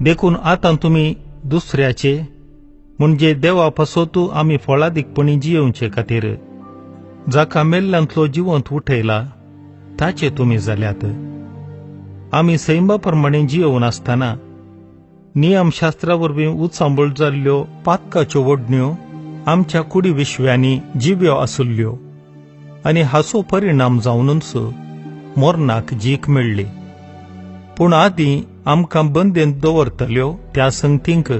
देखून आतां तुमी दुसऱ्याचे म्हणजे देवा पासत आमी फळादीकपणी जियेवचे खातीर जाका मेल्ल्यांतलो जिवंत उठयला ताचे तुमी जाल्यात. आमी सैमा प्रमाणे जियेवन आसतना नियमशास्त्रा वरवीं उचांबळ जाल्ल्यो पातकाच्यो ओडण्यो आमच्या कुडी विश्व्यांनी जिव्यो आसुल्ल्यो आनी हाचो परिणाम जावनूच मरणाक जीक मेळ्ळी. पूण आदीं आमकां बंदेंत दवरतल्यो त्या संगतींक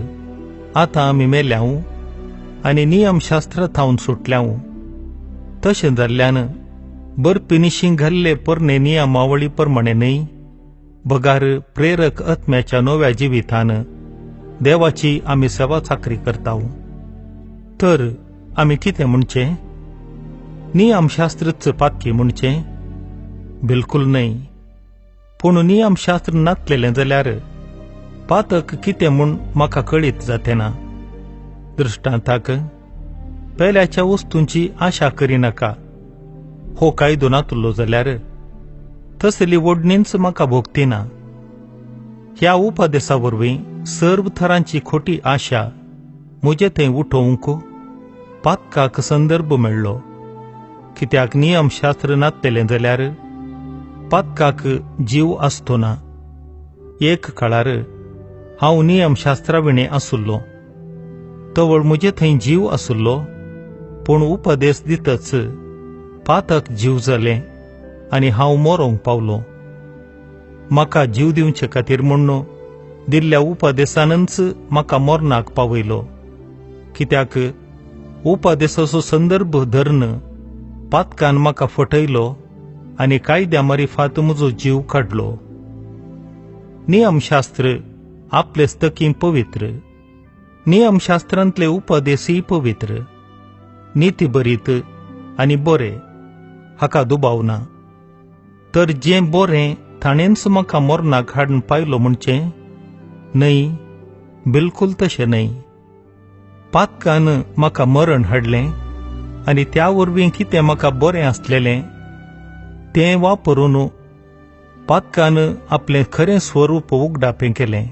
आतां आमी मेल्याव आनी नियमशास्त्र थावन सुटल्याव. तशें जाल्ल्यान बर्पिनिशी घाल्ले पोरणे नियमावळी प्रमाणे न्हय, बगार प्रेरक आत्म्याच्या नव्या जिवितान देवाची आमी सेवा चाकरी करताव. तर आमी कितें म्हणचें? नियमशास्त्रच पातकी म्हणचें? बिलकुल न्हय. पूण नियमशास्त्र नातलेलें जाल्यार पातक कितें म्हूण म्हाका कळीत जातेना. दृश्टांताक, पेल्याच्या वस्तूंची आशा करिनाका हो कायदो नातलो जाल्यार तसली ओडणीच म्हाका भोगतिना. ह्या उपदेसा वरवीं सर्व थरांची खोटी आशा म्हजे थंय उठोवंक पातकाक संदर्भ मेळ्ळो. कित्याक नियमशास्त्र नातलेलें जाल्यार पातकाक जीव आसतो ना. एक काळार हांव नियमशास्त्रा विणें आसुल्लो, तवळ म्हजे थंय जीव आसुल्लो, पूण उपदेस दितच पातक जीव जालें आनी हांव मरोंक पावलो. म्हाका जीव दिवचे खातीर म्हण्ण दिल्ल्या उपदेसानच म्हाका मरणाक पावयलो. कित्याक उपदेसाचो संदर्भ धरून पातकान म्हाका फटयलो आनी कायद्या मारिफात म्हजो जीव काडलो. नियमशास्त्र आपले स्तकी पवित्र, नियमशास्त्रांतले उपदेसूय पवित्र, नितीभरीत आनी बरे, हाका दुबाव ना. तर जें बरें ताणेंच म्हाका मरणाक हाडून पायलो म्हणचें न्हय, बिलकुल तशें न्हय. पातकान म्हाका मरण हाडलें आनी त्या वरवीं कितें म्हाका बरें आसलेलें तें वापरून पातकान आपलें खरें स्वरूप उगडापें केलें.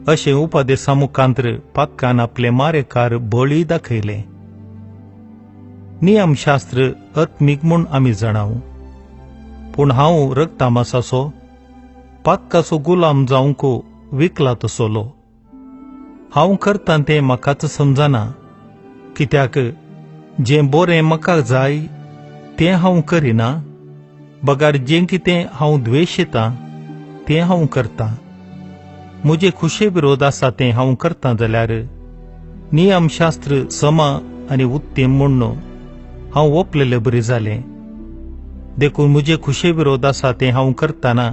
अशें उपदेसा मुखांतर पातकान आपलें मारेकार बळी दाखयलें. नियमशास्त्र आत्मीक म्हूण आमी जाणाव, पूण हांव रक्तामासाचो पातकाचो गुलाम जावंक विकला तसलो. हांव करतां तें म्हाकाच समजना, कित्याक जें बरें म्हाका जाय तें हांव करिना, बगार जें कितें हांव द्वेशतां तें हांव करतां. म्हजे खुशे विरोध आसा तें हांव करतां जाल्यार नियमशास्त्र समा आनी उत्तीम म्हूण हांव ओपलेले बरी जालें. देखून म्हजे खुशे विरोध आसा तें हांव करतना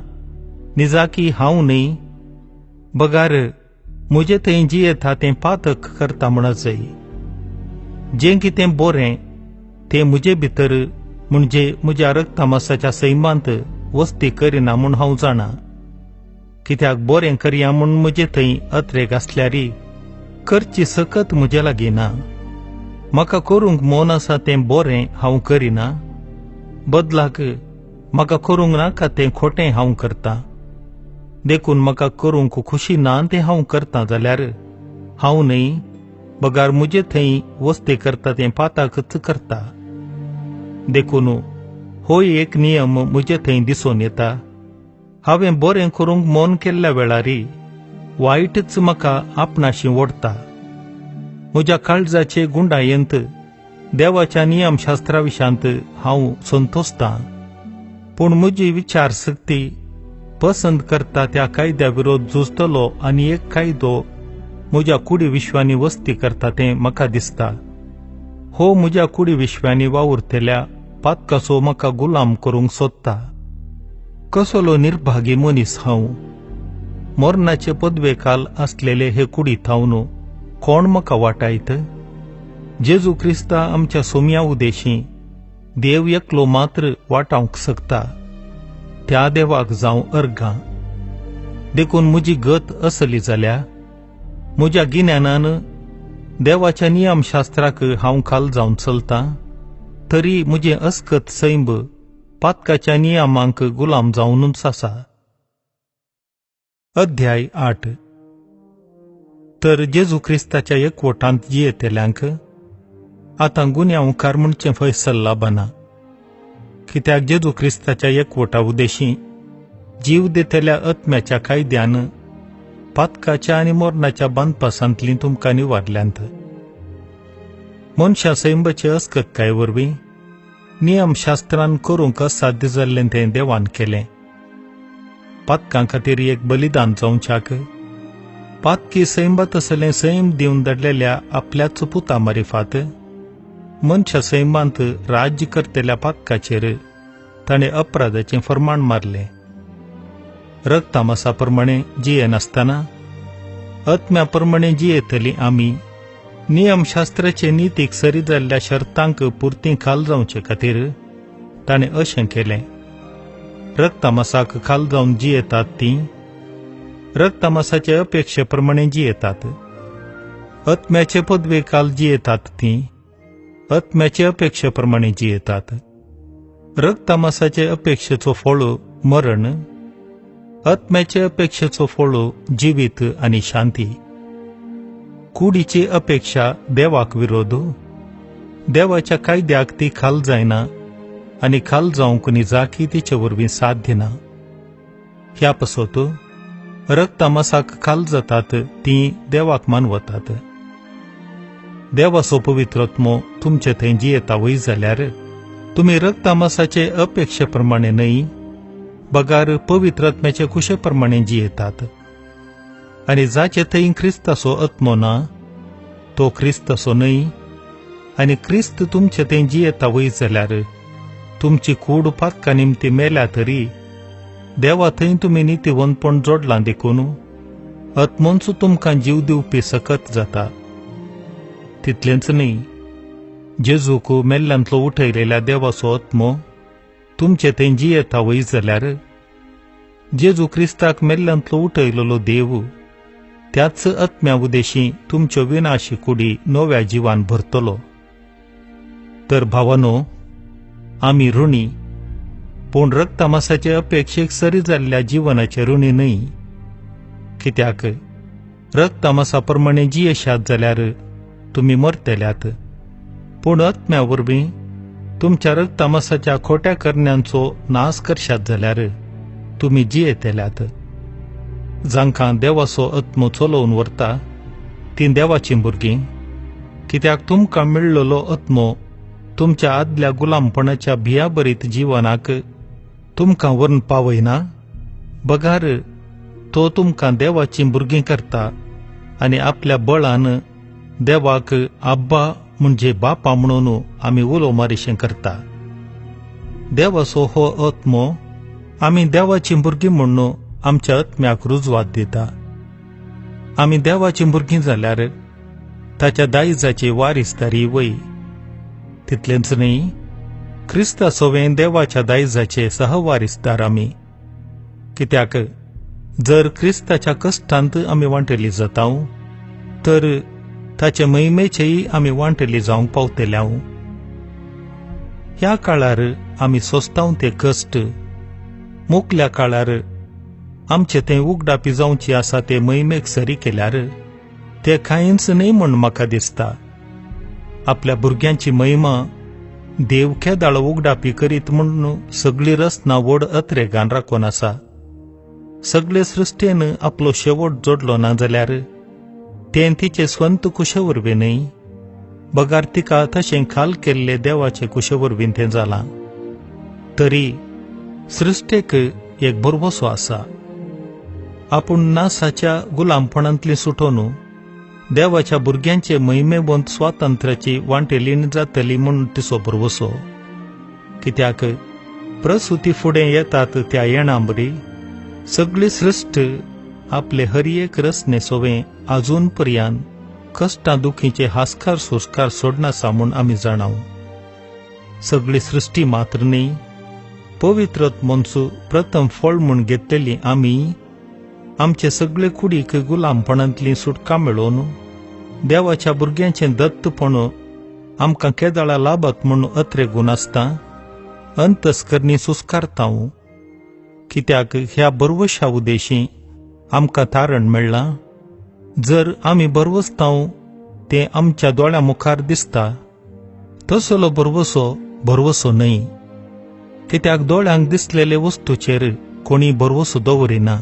निजाकी हांव न्हय, बगार म्हजे थंय जियेता तें पातक करता म्हणत जाय. जें कितें बरें तें म्हजे भितर म्हणजे म्हज्या रक्तमासाच्या सैमांत वस्ती करिना म्हूण हांव जाणा. कित्याक बरें करया म्हूण म्हजे थंय अत्रेक आसल्यारी करची सकत म्हजे लागीं ना. म्हाका करूंक मन आसा तें बरें हांव करिना, बदलाक म्हाका करूंक नाका तें खोटें हांव करतां. देखून म्हाका करूंक खुशी ना तें हांव करतां जाल्यार हांव न्हय बगार म्हजे थंय वस्ती करता तें पाताकच करता. देखून हो एक नियम म्हजे थंय दिसून येता, हांवें बरें करूंक मन केल्ल्या वेळारी वायटच म्हाका आपणाशी ओडटा. म्हज्या काळजाचे गुंडायेंत देवाच्या नियमशास्त्रा विशांत हांव संतोसतां, पूण म्हजी विचार शक्ती पसंत करता त्या कायद्या विरोध झुजतलो आनी एक कायदो म्हज्या कुडी विश्वांनी वस्ती करता तें म्हाका दिसता. हो म्हज्या कुडी विश्वांनी वावुरतल्या पातकाचो म्हाका गुलाम करूंक सोदता. कसलो निर्भागी मनीस हांव! मरणाचे पदवेकाल आसलेले हे कुडी थावन कोण म्हाका वाटायत? जेजू क्रिस्ता आमच्या सोम्या उदेशी देव एकलो मात्र वाटावंक शकता, त्या देवाक जावं अर्गां. देखून म्हजी गत असली जाल्या, म्हज्या गिन्यानान देवाच्या नियमशास्त्राक हांव खाल जावन चलतां, तरी म्हजें अस्कत सैंब पातकाच्या नियमांक गुलाम जावनूच आसा. अध्याय 8. तर जेजू क्रिस्ताच्या एकवटांत जियेतल्यांक आतां गुन्यांवकार म्हणचें फैसल लाबना, कित्याक जेजू क्रिस्ताच्या एकवटा उदेशी जीव दितल्या आत्म्याच्या कायद्यान पातकाच्या आनी मरणाच्या बांदपासांतलीं तुमकां निवारल्यांत. मनशा सैंबाचे अस्कतकाये वरवीं नियमशास्त्रान करूंक असाध्य जाल्लें तें देवान केलें. पातकां खातीर एक बलिदान जावच्याक पातकी सैंबा तसलें सैम दिवन धाडलेल्या आपल्याच पुता मारिफात मनशा सैमांत राज्य करतल्या पातकाचेर ताणें अपराधाचें फर्माण मारलें. रक्तामासा प्रमाणे जियेनासतना आत्म्या प्रमाणे जियेतली आमी नियमशास्त्राचे नितीक सरी जाल्ल्या शर्तांक पुरती खाल जावचे खातीर ताणें अशें केलें. रक्तामासाक खाल जावन जियेतात तीं रक्तामासाचे अपेक्षे प्रमाणे जियेतात, आत्म्याचे पदवे खाल जियेतात तीं आत्म्याचे अपेक्षे प्रमाणे जियेतात. रक्तामासाचे अपेक्षेचो फळ मरण, आत्म्याचे अपेक्षेचो फळ जिवीत आनी शांती. कुडीची अपेक्षा देवाक विरोध, देवाच्या कायद्याक ती खाल जायना आनी खाल जावंक निजाकी तिचे वरवीं साध्य ना. ह्या पासत रक्तामासाक खाल जातात तीं देवाक मानवतात. देवाचो पवित्र आत्मो तुमचे थंय जियेता वय जाल्यार तुमी रक्तामासाचे अपेक्षे प्रमाणे न्हय बगार पवित्र आत्म्याचे कुशे प्रमाणे जियेतात. आनी जाचे थंय क्रिस्ताचो आत्मो ना तो क्रिस्ताचो न्हय, आनी क्रिस्त तुमचे थंय जियेता वय जाल्यार तुमची कूड पातका निमती मेल्या तरी देवा थंय तुमी नितीवंतपण जोडलां देखून आत्मोंच तुमकां जीव दिवपी सकत जाता. तितलेंच न्हय, जेजूक मेल्ल्यांतलो उठयलेल्या देवाचो आत्मो तुमचे थंय जियेता वय जाल्यार जेजू क्रिस्ताक मेल्ल्यांतलो उठयलेलो देव त्याच आत्म्या उदेशी तुमच्यो विनाशी कुडी नव्या जिवान भरतलो. तर भावानो, आमी ऋणी, पूण रक्तामासाचे अपेक्षेक सरी जाल्ल्या जिवनाचे ऋणी न्हय. कित्याक रक्तामासा प्रमाणे जियेशात जाल्यार तुमी मरतल्यात, पूण आत्म्या वरवीं तुमच्या रक्तामासाच्या खोट्या करण्यांचो नाश करशात जाल्यार तुमी जियेतल्यात. जांकां देवाचो आत्मो चलोवन व्हरता तीं देवाचीं भुरगीं, कित्याक तुमकां मेळ्ळलो आत्मो तुमच्या आदल्या गुलामपणाच्या भियाभरीत जिवनाक तुमकां व्हरून पावयना, बगार तो तुमकां देवाचीं भुरगीं करता आनी आपल्या बळान देवाक आब्बा म्हणजे बापा म्हणून आमी उलो मारिशें करता. देवाचो हो आत्मो आमी देवाचीं भुरगीं म्हणून आमच्या आत्म्याक रुजवात दिता. आमी देवाचीं भुरगीं जाल्यार ताच्या दायजाची वारीसदारी वय. तितलेंच न्हय, क्रिस्ता सोवें देवाच्या दायजाचे सहवारीसदार आमी. कित्याक जर क्रिस्ताच्या कश्टांत आमी वांटेली जातांव तर ताचे महिमेचेय आमी वांटेली जावंक पावतल्यांव. ह्या काळार आमी सोंसतांव ते कश्ट मुकल्या काळार आमचे तें उगडापी जावची आसा ते महिमेक सरी केल्यार ते कांयच न्हय म्हूण म्हाका दिसता. आपल्या भुरग्यांची महिमा देव केदाळ उगडापी करीत म्हूण सगळी रचना व्हड अत्रेगान राखून आसा. सगळे सृश्टेन आपलो शेवट जोडलो ना जाल्यार तें तिचे स्वंत कुशे वरवीं न्हय, बगार तिका तशें खाल केल्ले देवाचे कुशे वरवीं तें जालां. तरी सृश्टेक एक भरवसो आसा. आपूण नासाच्या गुलामपणांतली सुटोवन देवाच्या भुरग्यांचे महिमेवंत स्वातंत्र्याची वांटेलीण जातली म्हूण तिचो भरवसो. कित्याक प्रसुती फुडें येतात त्या येणांबरी सगळी सृश्ट आपले हर एक रचने सोवें आजून पर्यान कश्टां दुखीचे हास्कार सोस्कार सोडनासा म्हूण आमी जाणाव. सगळी सृश्टी मात्र न्ही, पवित्रत मनसू प्रथम फळ म्हूण घेतलेली आमी आमचे सगळे कुडीक गुलामपणांतली सुटका मेळोवन देवाच्या भुरग्यांचें दत्तपण आमकां केदाळा लाभत म्हूण अत्रेगून आसता अंतस्करणी सुस्कारतांव. कित्याक ह्या बरवशा उदेशी आमकां तारण मेळ्ळां. जर आमी बरवसतांव तें आमच्या दोळ्यां मुखार दिसता तसलो बरवसो भरवसो न्हय. कित्याक दोळ्यांक दिसलेले वस्तूचेर कोणी भरवसो दवरिना,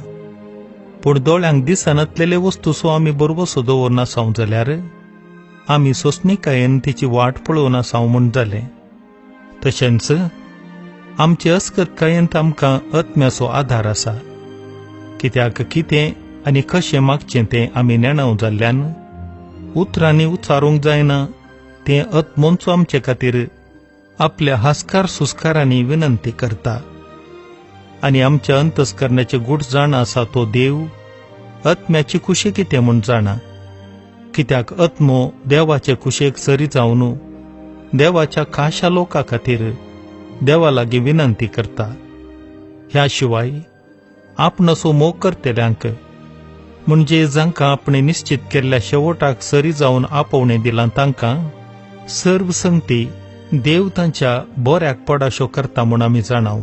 पूण दोळ्यांक दिसनातलेले वस्तूचो आमी भरवसो दवरनासांव जाल्यार आमी सोंसणिकायेन तिची वाट पळोवनासांव म्हूण जालें. तशेंच आमचे अस्कतकायेंत आमकां आत्म्याचो आधार आसा. कित्याक कितें आनी कशें मागचें तें आमी नेणाव जाल्ल्यान उतरांनी उच्चारूंक जायना तें आत्मोंचो आमचे खातीर आपल्या हास्कार सुस्कारांनी विनंती करता. आनी आमच्या अंतस्करणाचे गूट जाणा आसा तो देव आत्म्याची कुशी कितें म्हूण जाणा. कित्याक आत्मो देवाचे कुशेक सरी जावन देवाच्या खाशा लोका खातीर देवा लागीं विनंती करता. ह्या शिवाय आपणाचो मोग करतल्यांक म्हणजे जांकां आपणे निश्चित केल्ल्या शेवटाक सरी जावन आपोवणें दिलां तांकां सर्व संगती देव तांच्या बऱ्याक पडाशो करता म्हूण आमी जाणाव.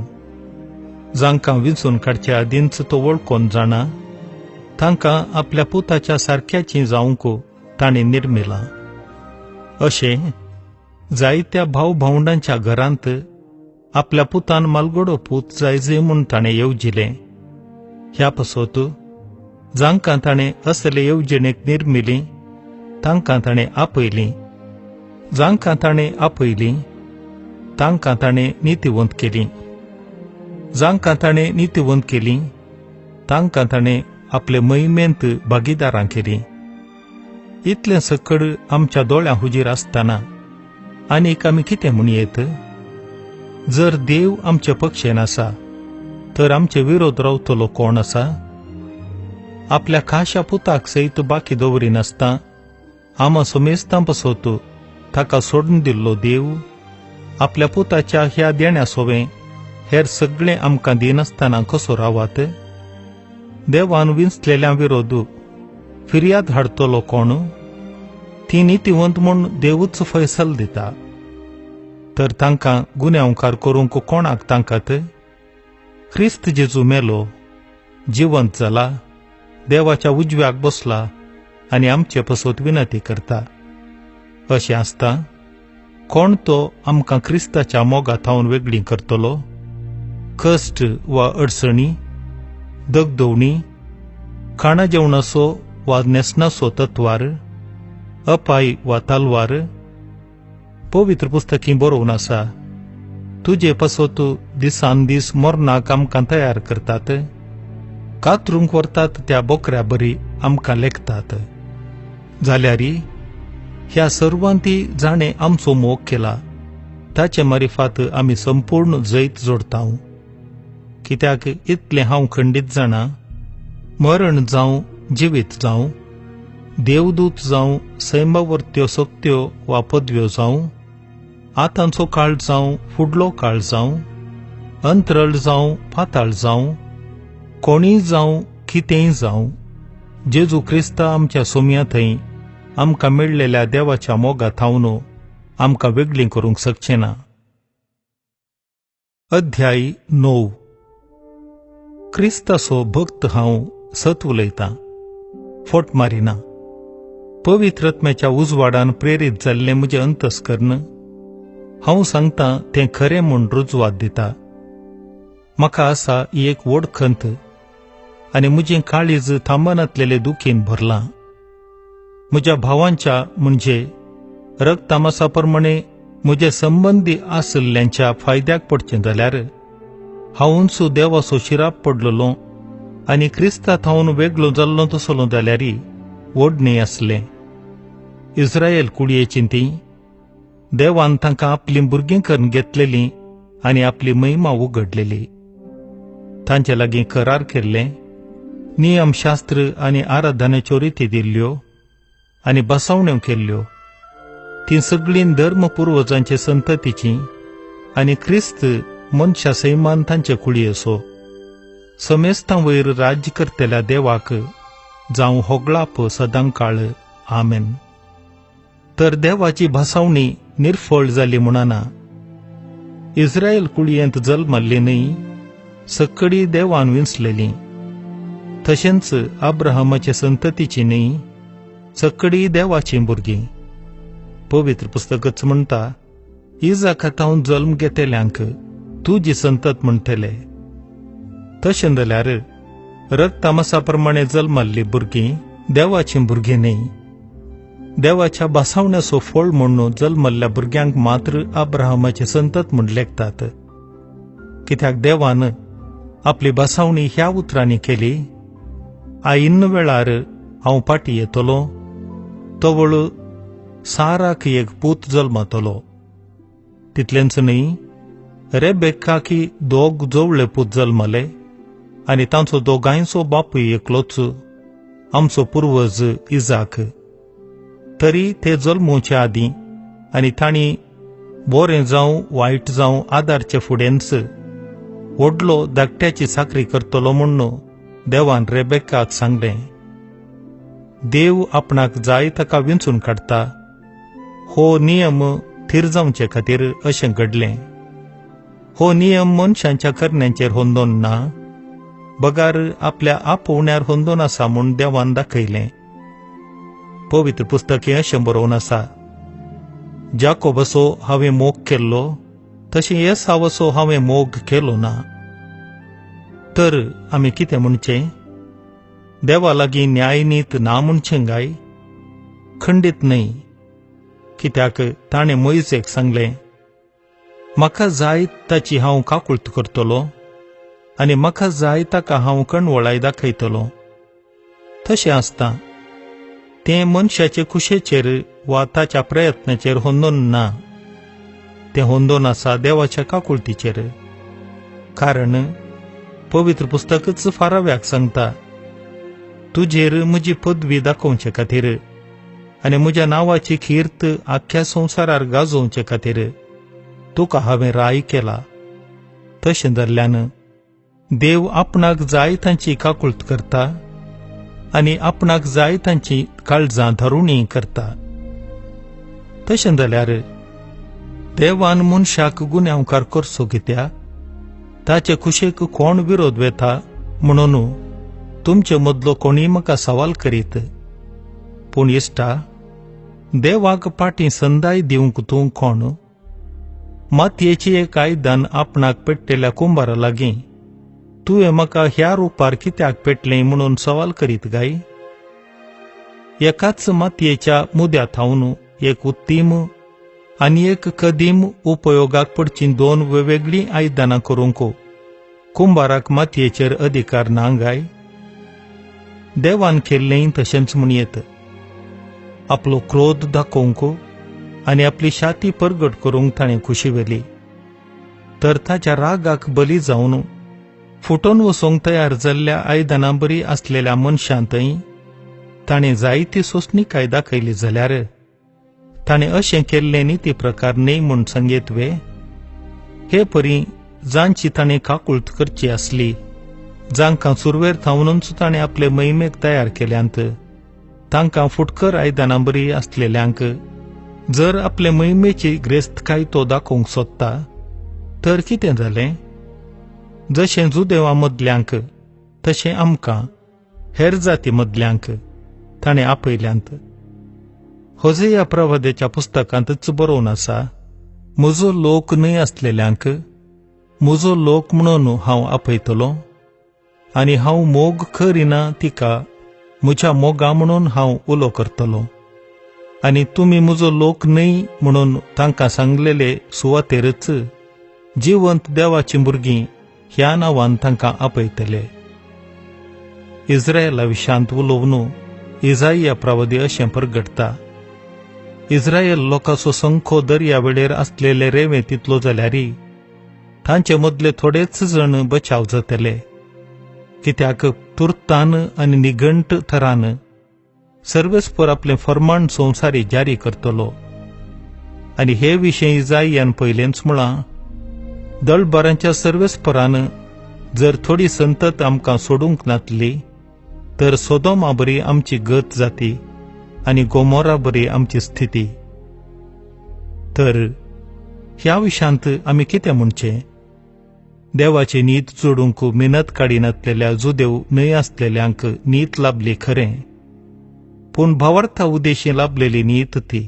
जांकां विंचून काडच्या आदींच तो वळखून जाणा तांकां आपल्या पुताच्या सारक्याची जावंक ताणें निर्मिलां. अशें जायत्या भाव भावंडांच्या घरांत आपल्या पुतान मालगडो पूत जायजे म्हूण ताणें येवजिलें. ह्या पासत जांकां ताणें असले येवजणेक निर्मिली तांकां ताणें आपयलीं, जांकां ताणें आपयलीं तांकां ताणें नितीवंत केलीं, जांकां ताणें नितीवंत केलीं तांकां ताणें आपले महिमेंत भागीदारां केलीं. इतलें सकड आमच्या दोळ्यां हुजीर आसतना आनीक आमी कितें म्हणयेत? जर देव आमचे पक्षेन आसा तर आमचे विरोध रावतलो कोण आसा? आपल्या खाशा पुताक सयत बाकी दवरिनासतना आमा समेस्तां पासत ताका सोडून दिल्लो देव आपल्या पुताच्या ह्या देण्या सोवें हेर सगळें आमकां दिनासतना कसो रावात? देवान विंचलेल्या विरोध फिर्याद हाडतलो कोण? ती नितीवंत म्हूण देवूच फैसल दिता. तर तांकां गुन्यांवकार करूंक कोणाक तांकात? क्रिस्त जेजू मेलो, जिवंत जाला, देवाच्या उजव्याक बसला आनी आमचे पासत विनंती करता. अशें आसता कोण तो आमकां क्रिस्ताच्या मोगा थावन वेगळी करतलो? कश्ट वा अडचणी, दगदवणी, खाणा जेवणाचो वा न्हेसणाचो तत्वार, अपाय वा तलवार? पवित्र पुस्तकी बरोवन आसा, तुजे पासत दिसान दीस मरणाक आमकां तयार करतात, कातरूंक व्हरतात त्या बोकऱ्या बरी आमकां लेखतात. जाल्यार ह्या सर्वांती जाणें आमचो मोग केला ताचे मारिफात आमी संपूर्ण जैत जोडतांव. कित्याक इतलें हांव खंडीत जाणा, मरण जावं जिवीत जावं, देवदूत जावं, सैमावरत्यो सक्त्यो वा पदव्यो जावं, आतांचो काळ जावं फुडलो काळ जावं, अंतरळ जावं पाताळ जावं, कोणीय जावं कितेंय जावं, जेजू क्रिस्ता आमच्या सोम्या थंय आमकां मेळ्ळेल्या देवाच्या मोगा थावन आमकां वेगळीं करूंक शकचें ना. अध्याय 9. क्रिस्ताचो भक्त हांव सत उलयतां, फोट मारिना. पवित्र आत्म्याच्या उजवाडान प्रेरीत जाल्लें म्हजें अंतस्कर्ण हांव सांगतां तें खरें म्हूण रुजवात दिता. म्हाका आसा ही एक व्हड खंत आनी म्हजें काळीज थांबनातलेले दुखीन भरलां. म्हज्या भावांच्या म्हणजे रक्तामासा प्रमाणे म्हजे संबंदी आशिल्ल्यांच्या फायद्याक पडचें जाल्यार हांवूच देवाचो शिराप पडलेलो आनी क्रिस्ता थावन वेगळो जाल्लो तसलो जाल्यार व्हड न्हय आसलें. इस्रायल कुडयेची ती देवान तांकां आपलीं भुरगीं करून घेतलेलीं आनी आपली महिमा उगडलेली. तांचे लागीं करार केल्लें, नियमशास्त्र आनी आराधनेच्यो रिती दिल्ल्यो आनी बसावण्यो केल्ल्यो. तीं सगळीं धर्म पुर्वजांचे संततीची आनी क्रिस्त मनशा सैमान तांचे कुळयेचो. समेस्तां वयर राज्य करतल्या देवाक जावं होगळाप सदांकाळ. आमेन. तर देवाची भासावणी निर्फळ जाली म्हणना. इस्रायल कुळयेंत जल्मल्ली न्हय, सकडी देवान विंचलेली. तशेंच अब्राहमाचे संततीची न्हय, सकडी देवाची भुरगीं. पवित्र पुस्तकच म्हणटा, इजाका थावन जल्म घेतल्यांक तुजी संतत म्हणटले. तशें जाल्यार रक्तामासा प्रमाणे जल्मल्ली भुरगीं देवाचीं भुरगीं न्हय. देवाच्या भासावण्याचो फळ म्हणून जल्मल्ल्या भुरग्यांक मात्र अब्राहमाची संतत म्हूण लेखतात. कित्याक देवान आपली भासावणी ह्या उतरांनी केली, आयिन्न वेळार हांव फाटीं येतलो, तवळ साराक एक पूत जल्मतलो. तितलेंच न्हय, रेबेकाकी दोग जोवळे पूत जल्मले आनी तांचो दोगांयचो बापूय एकलोच, आमचो पुर्वज इजाक. तरी ते जल्मोवचे आदीं आनी तांणी बरें जावं वायट जावं आदारचे फुडेंच व्हडलो धाकट्याची चाकरी करतलो म्हूण देवान रेबेकाक सांगलें. देव आपणाक जाय ताका विंचून काडटा हो नियम थीर जावचे खातीर अशें घडलें. हो नियम मनशांच्या करण्यांचेर होंदोन ना, बगार आपल्या आपोवण्यार होंदोन आसा म्हूण देवान दाखयलें. पवित्र पुस्तक हें अशें बरोवन आसा, जाकोबाचो हांवें मोग केल्लो तशें एसावाचो हांवें मोग केलो ना. तर आमी कितें म्हणचें? देवा लागीं न्यायनीत ना म्हणचें गाय? खंडीत न्हय. कित्याक ताणें मोयजेक सांगलें, म्हाका जाय ताची हांव काकुळट करतलो आनी म्हाका जाय ताका हांव कणवळाय दाखयतलो. तशें आसता तें मनशाचे खुशेचेर वा ताच्या प्रयत्नाचेर होंदोन ना, तें होंदोन आसा देवाच्या काकुळटीचेर. कारण पवित्र पुस्तकच फाराव्याक सांगता, तुजेर म्हजी पदवी दाखोवचे खातीर आनी म्हज्या नांवाची कीर्त आख्ख्या संवसारार गाजोवचे खातीर तुका हांवें राय केला. तशें जाल्ल्यान देव आपणाक जाय तांची काकुळट करता आनी आपणाक जाय तांची काळजां धरुणी करता. तशें जाल्यार देवान मनशाक गुन्यांवकार करचो कित्याक? ताचे खुशेक कोण विरोध वेता म्हणून तुमचे मदलो कोणीय म्हाका सवाल करीत. पूण इश्टा, देवाक पाटी संदाय दिवंक तूं कोण? मातयेची एक आयदन आपणाक पेट्टेल्या कुंबारा लागीं तुवें म्हाका ह्या रुपार कित्याक पेटलें म्हणून सवाल करीत गाय? एकाच मातयेच्या मुद्या थावन एक उत्तीम आनी एक कदीम उपयोगाक पडचीं दोन वेगवेगळीं आयदनां करूंक कुंबाराक मातयेचेर अधिकार ना गाय? देवान केल्लें तशेंच म्हणयेत. आपलो क्रोध दाखोवंक आनी आपली छाती परगट करूंक ताणें खुशी व्हेली. तर ताच्या रागाक बली जावन फुटोन वचूंक तयार जाल्ल्या आयदनां बरी आसलेल्या मनशांतय ताणें जायती सोंसणीकाय दाखयली जाल्यार ताणें अशें केल्लें निती प्रकार न्हय म्हूण सांगयत वे? हे परी जांची ताणें काकूळत करची आसली, जांकां सुरवेर थावनूच ताणें आपले महिमेक तयार केल्यांत, तांकां फुटकर आयदनां बरी आसलेल्यांक जर आपले महिमेची ग्रेस्तकाय तो दाखोवंक सोदता तर कितें जालें? जशें जुदेवा मदल्यांक तशें आमकां हेर जाती मदल्यांक ताणें आपयल्यांत. होजेया प्रवाद्याच्या पुस्तकांतच बरोवन आसा, म्हजो लोक न्हय आसलेल्यांक म्हजो लोक म्हणून हांव आपयतलो, आनी हांव मोग करिना तिका म्हज्या मोगा म्हणून हांव उलो करतलो, आनी तुमी म्हजो लोक न्हय म्हणून तांकां सांगलेले सुवातेरच जिवंत देवाचीं भुरगीं ह्या नांवान तांकां आपयतले. इस्रायला विशांत उलोवन इजाइया प्रवादी अशें परगटता, इस्रायल लोकांचो संखो दर्या वेळेर आसलेले रेंवे तितलो जाल्यार तांचे मदले थोडेच जण बचाव जातले, कित्याक तुर्तान आनी निघंट थरान सर्वेस्पर आपलें फर्माण संवसारी जारी करतलो. आनी हे विशीं इजाइयान पयलेंच म्हळां, दळभरांच्या सर्वेस्परान जर थोडी संतत आमकां सोडूंक नातली तर सोदोमा बरी आमची गत जाती आनी गोमोरा बरी आमची स्थिती. तर ह्या विशांत आमी कितें म्हणचें? देवाची नीत जोडूंक मेहनत काडिनातलेल्या जुदेव न्हय आसलेल्यांक नीत लाभली खरें, पूण भावार्था उद्देशी लाभलेली नीत ती.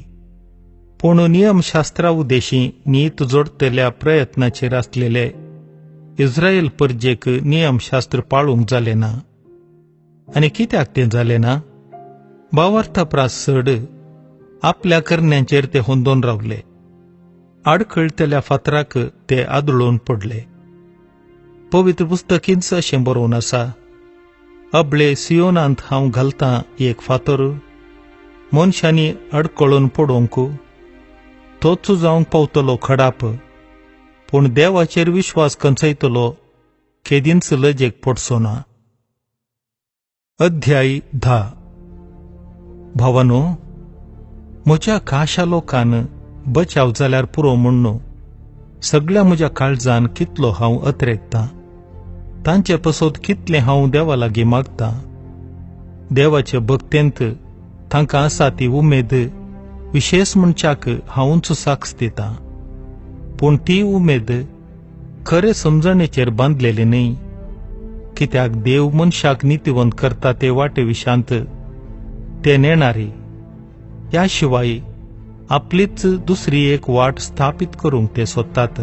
पूण नियमशास्त्रा उद्देशी नीत जोडटल्या प्रयत्नाचेर आसलेले इस्रायल परजेक नियमशास्त्र पाळूंक जालें ना. आनी कित्याक तें जालें ना? भावार्था प्रास चड आपल्या करण्यांचेर ते होंदोन रावले, आडखळटल्या फातराक ते आदळून पडले. पवित्र पुस्तकींच अशें बरोवन आसा, अबळे सियोनांत हांव घालतां एक फातर, मनशांनी आडखळून पडोवंक तोच जावंक पावतलो खडाप, पूण देवाचेर विश्वास कंचयतलो केदींच लजेक पडचो ना. अध्याय 10. भावानो, म्हज्या खाशा लोकान बचाव जाल्यार पुरो म्हण्णू सगळ्या म्हज्या काळजान कितलो हांव अत्रेकतां, तांचे पसत कितलें हांव देवा लागीं मागतां. देवाचे भक्तेंत तांकां आसा ती उमेद विशेश म्हणच्याक हांवूच साक्ष दितां, पूण ती उमेद खरे समजणेचेर बांदलेली न्हय, कित्याक देव मनशाक नितीवंत करता ते वाटे विशांत ते नेणारी. ह्या शिवाय आपलीच दुसरी एक वाट स्थापीत करूंक ते सोदतात.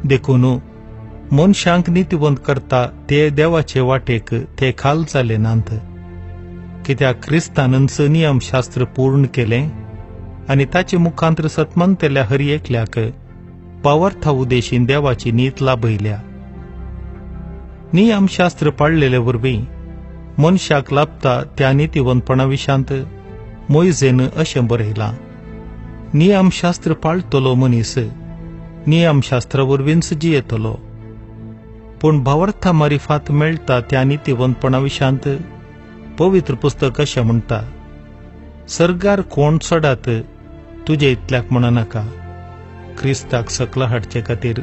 देखून मनशांक नितीवंत करता ते देवाचे वाटेक ते खाल जाले नात, कित्याक क्रिस्तानच नियमशास्त्र पूर्ण केलें आनी ताचे मुखांतर सतमनतेल्या हर एकल्याक पावर्था उद्देशीन देवाची नीत लाभयल्या. नियमशास्त्र पाळलेले वरवीं मनशाक लाभता त्या नितीवंतपणा विशांत मोयजेन अशें बरयलां, नियमशास्त्र पाळटलो मनीस नियमशास्त्रा वरवींच जियेतलो. पूण भावार्था मारिफात मेळटा त्या नितीवंतपणा विशांत पवित्र पुस्तक अशें म्हणटा, सर्गार कोण चडात तुजे इतल्याक म्हणनाका, क्रिस्ताक सकला हाडचे खातीर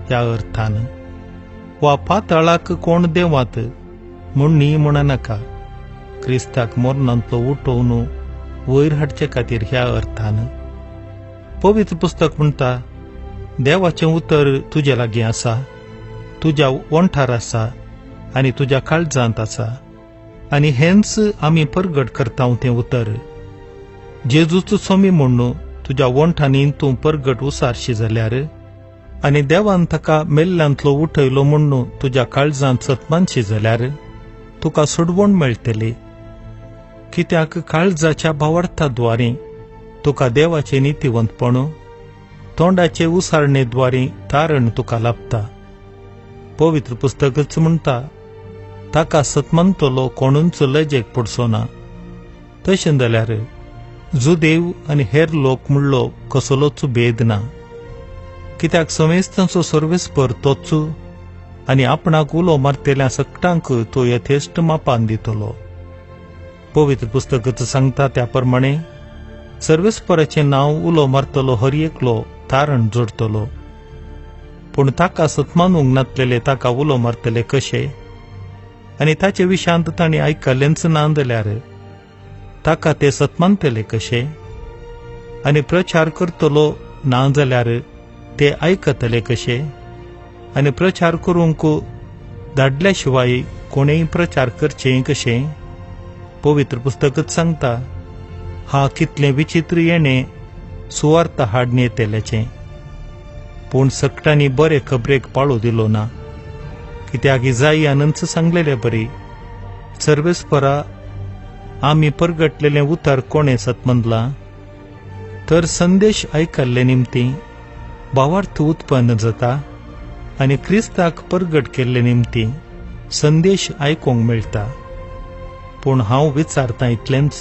ह्या अर्थान, वा पातळाक कोण देवात म्हूण न्ही म्हणनाका, क्रिस्ताक मरणांतलो उठोवन वयर हाडचे खातीर ह्या अर्थान. पवित्र पुस्तक म्हणटा, देवाचें उतर तुजे लागीं आसा, तुज्या ओंठार आसा आनी तुज्या काळजांत आसा, आनी हेंच आमी परगट करता तें उतर. जेजूचो स्वामी म्हण्णू तुज्या ओंठांनी तूं परगट उसारशी जाल्यार आनी देवान ताका मेल्ल्यांतलो उठयलो म्हण्णू तुज्या काळजांत सतमानशी जाल्यार तुका सोडवण मेळटली, कित्याक काळजाच्या भावार्थाद्वारे तुका देवाचें नितीवंतपण, तोंडाचे उसारणेद्वारे तारण तुका लाभता. पवित्र पुस्तकच म्हणटा, ताका सतमनतलो कोणूच लजेक पडचो ना. तशें जाल्यार जुदेव आनी हेर लोक म्हणलो कसलोच भेद ना, कित्याक समेस्तांचो सर्वेस्पर तोच आनी आपणाक उलो मारतल्या सगटांक तो यथेश्ट मापान दितलो. पवित्र पुस्तकच सांगता त्या प्रमाणे सर्वेस्पराचें नांव उलो मारतलो हर एकलो तारण जोडटलो. पूण ताका सतमानूंक नातलेले ताका उलो मारतले कशे? आनी ताचे विशांत तांणी आयकलेंच ना जाल्यार ताका ते सतमानतले कशे? आनी प्रचार करतलो ना जाल्यार ते आयकतले कशे? आनी प्रचार करूंक धाडल्या शिवाय कोणेय प्रचार करचें कशें? पवित्र पुस्तकच सांगता, हा कितलें विचित्र येणें सुवार्थ हाडून येतल्याचें. पूण सकटांनी बरे खबरेक पाळो दिलो ना, कित्याक इजायानच सांगलेले बरी, सर्वेस्परा आमी परगटलेलें उतर कोणें सतमंदलां? तर संदेश आयकल्ले निमती भावार्थ उत्पन्न जाता आनी क्रिस्ताक परगट केल्ले निमती संदेश आयकूंक मेळटा. पूण हांव विचारतां इतलेंच,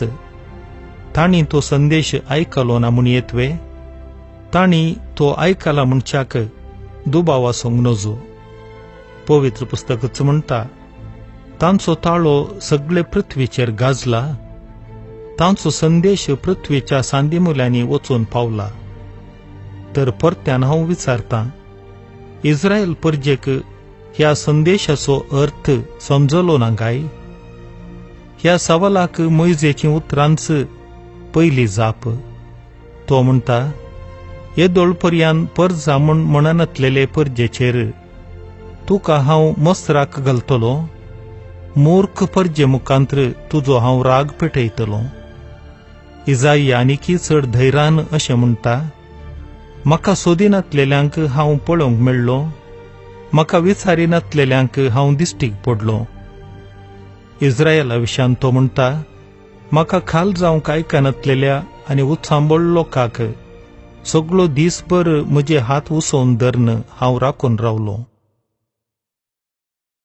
तांणी तो संदेश आयकलो ना म्हूण येतवे? तांणी तो आयकला म्हणच्याक दुबाव आसूंक नजो. पवित्र पुस्तकच म्हणटा, तांचो ताळो सगळे पृथ्वीचेर गाजला, तांचो संदेश पृथ्वीच्या सांदीमुल्यांनी वचून पावला. तर परत्यान हांव विचारतां, इस्रायल परजेक ह्या संदेशाचो अर्थ समजलो ना काय? ह्या सवालाक मोयजेचीं उतरांच पयली जाप. तो म्हणटा, येदोळ पर्यान परजा म्हूण म्हणनातलेले परजेचेर तुका हांव मसराक घालतलो, मूर्ख परजे मुखांत्र तुजो हांव राग पेटयतलो. इजाई आनीकी चड धैर्यान अशें म्हणटा, म्हाका सोदिनातलेल्यांक हांव पळोवंक मेळ्ळो, म्हाका विचारिनातलेल्यांक हांव दिश्टीक पडलो. इस्रायला विशान तो म्हणटा, म्हाका खाल जावंक आयकनातलेल्या आनी उचांबळ लोकांक सगळो दीसभर म्हजे हात उसोवन धरून हांव राखून रावलो.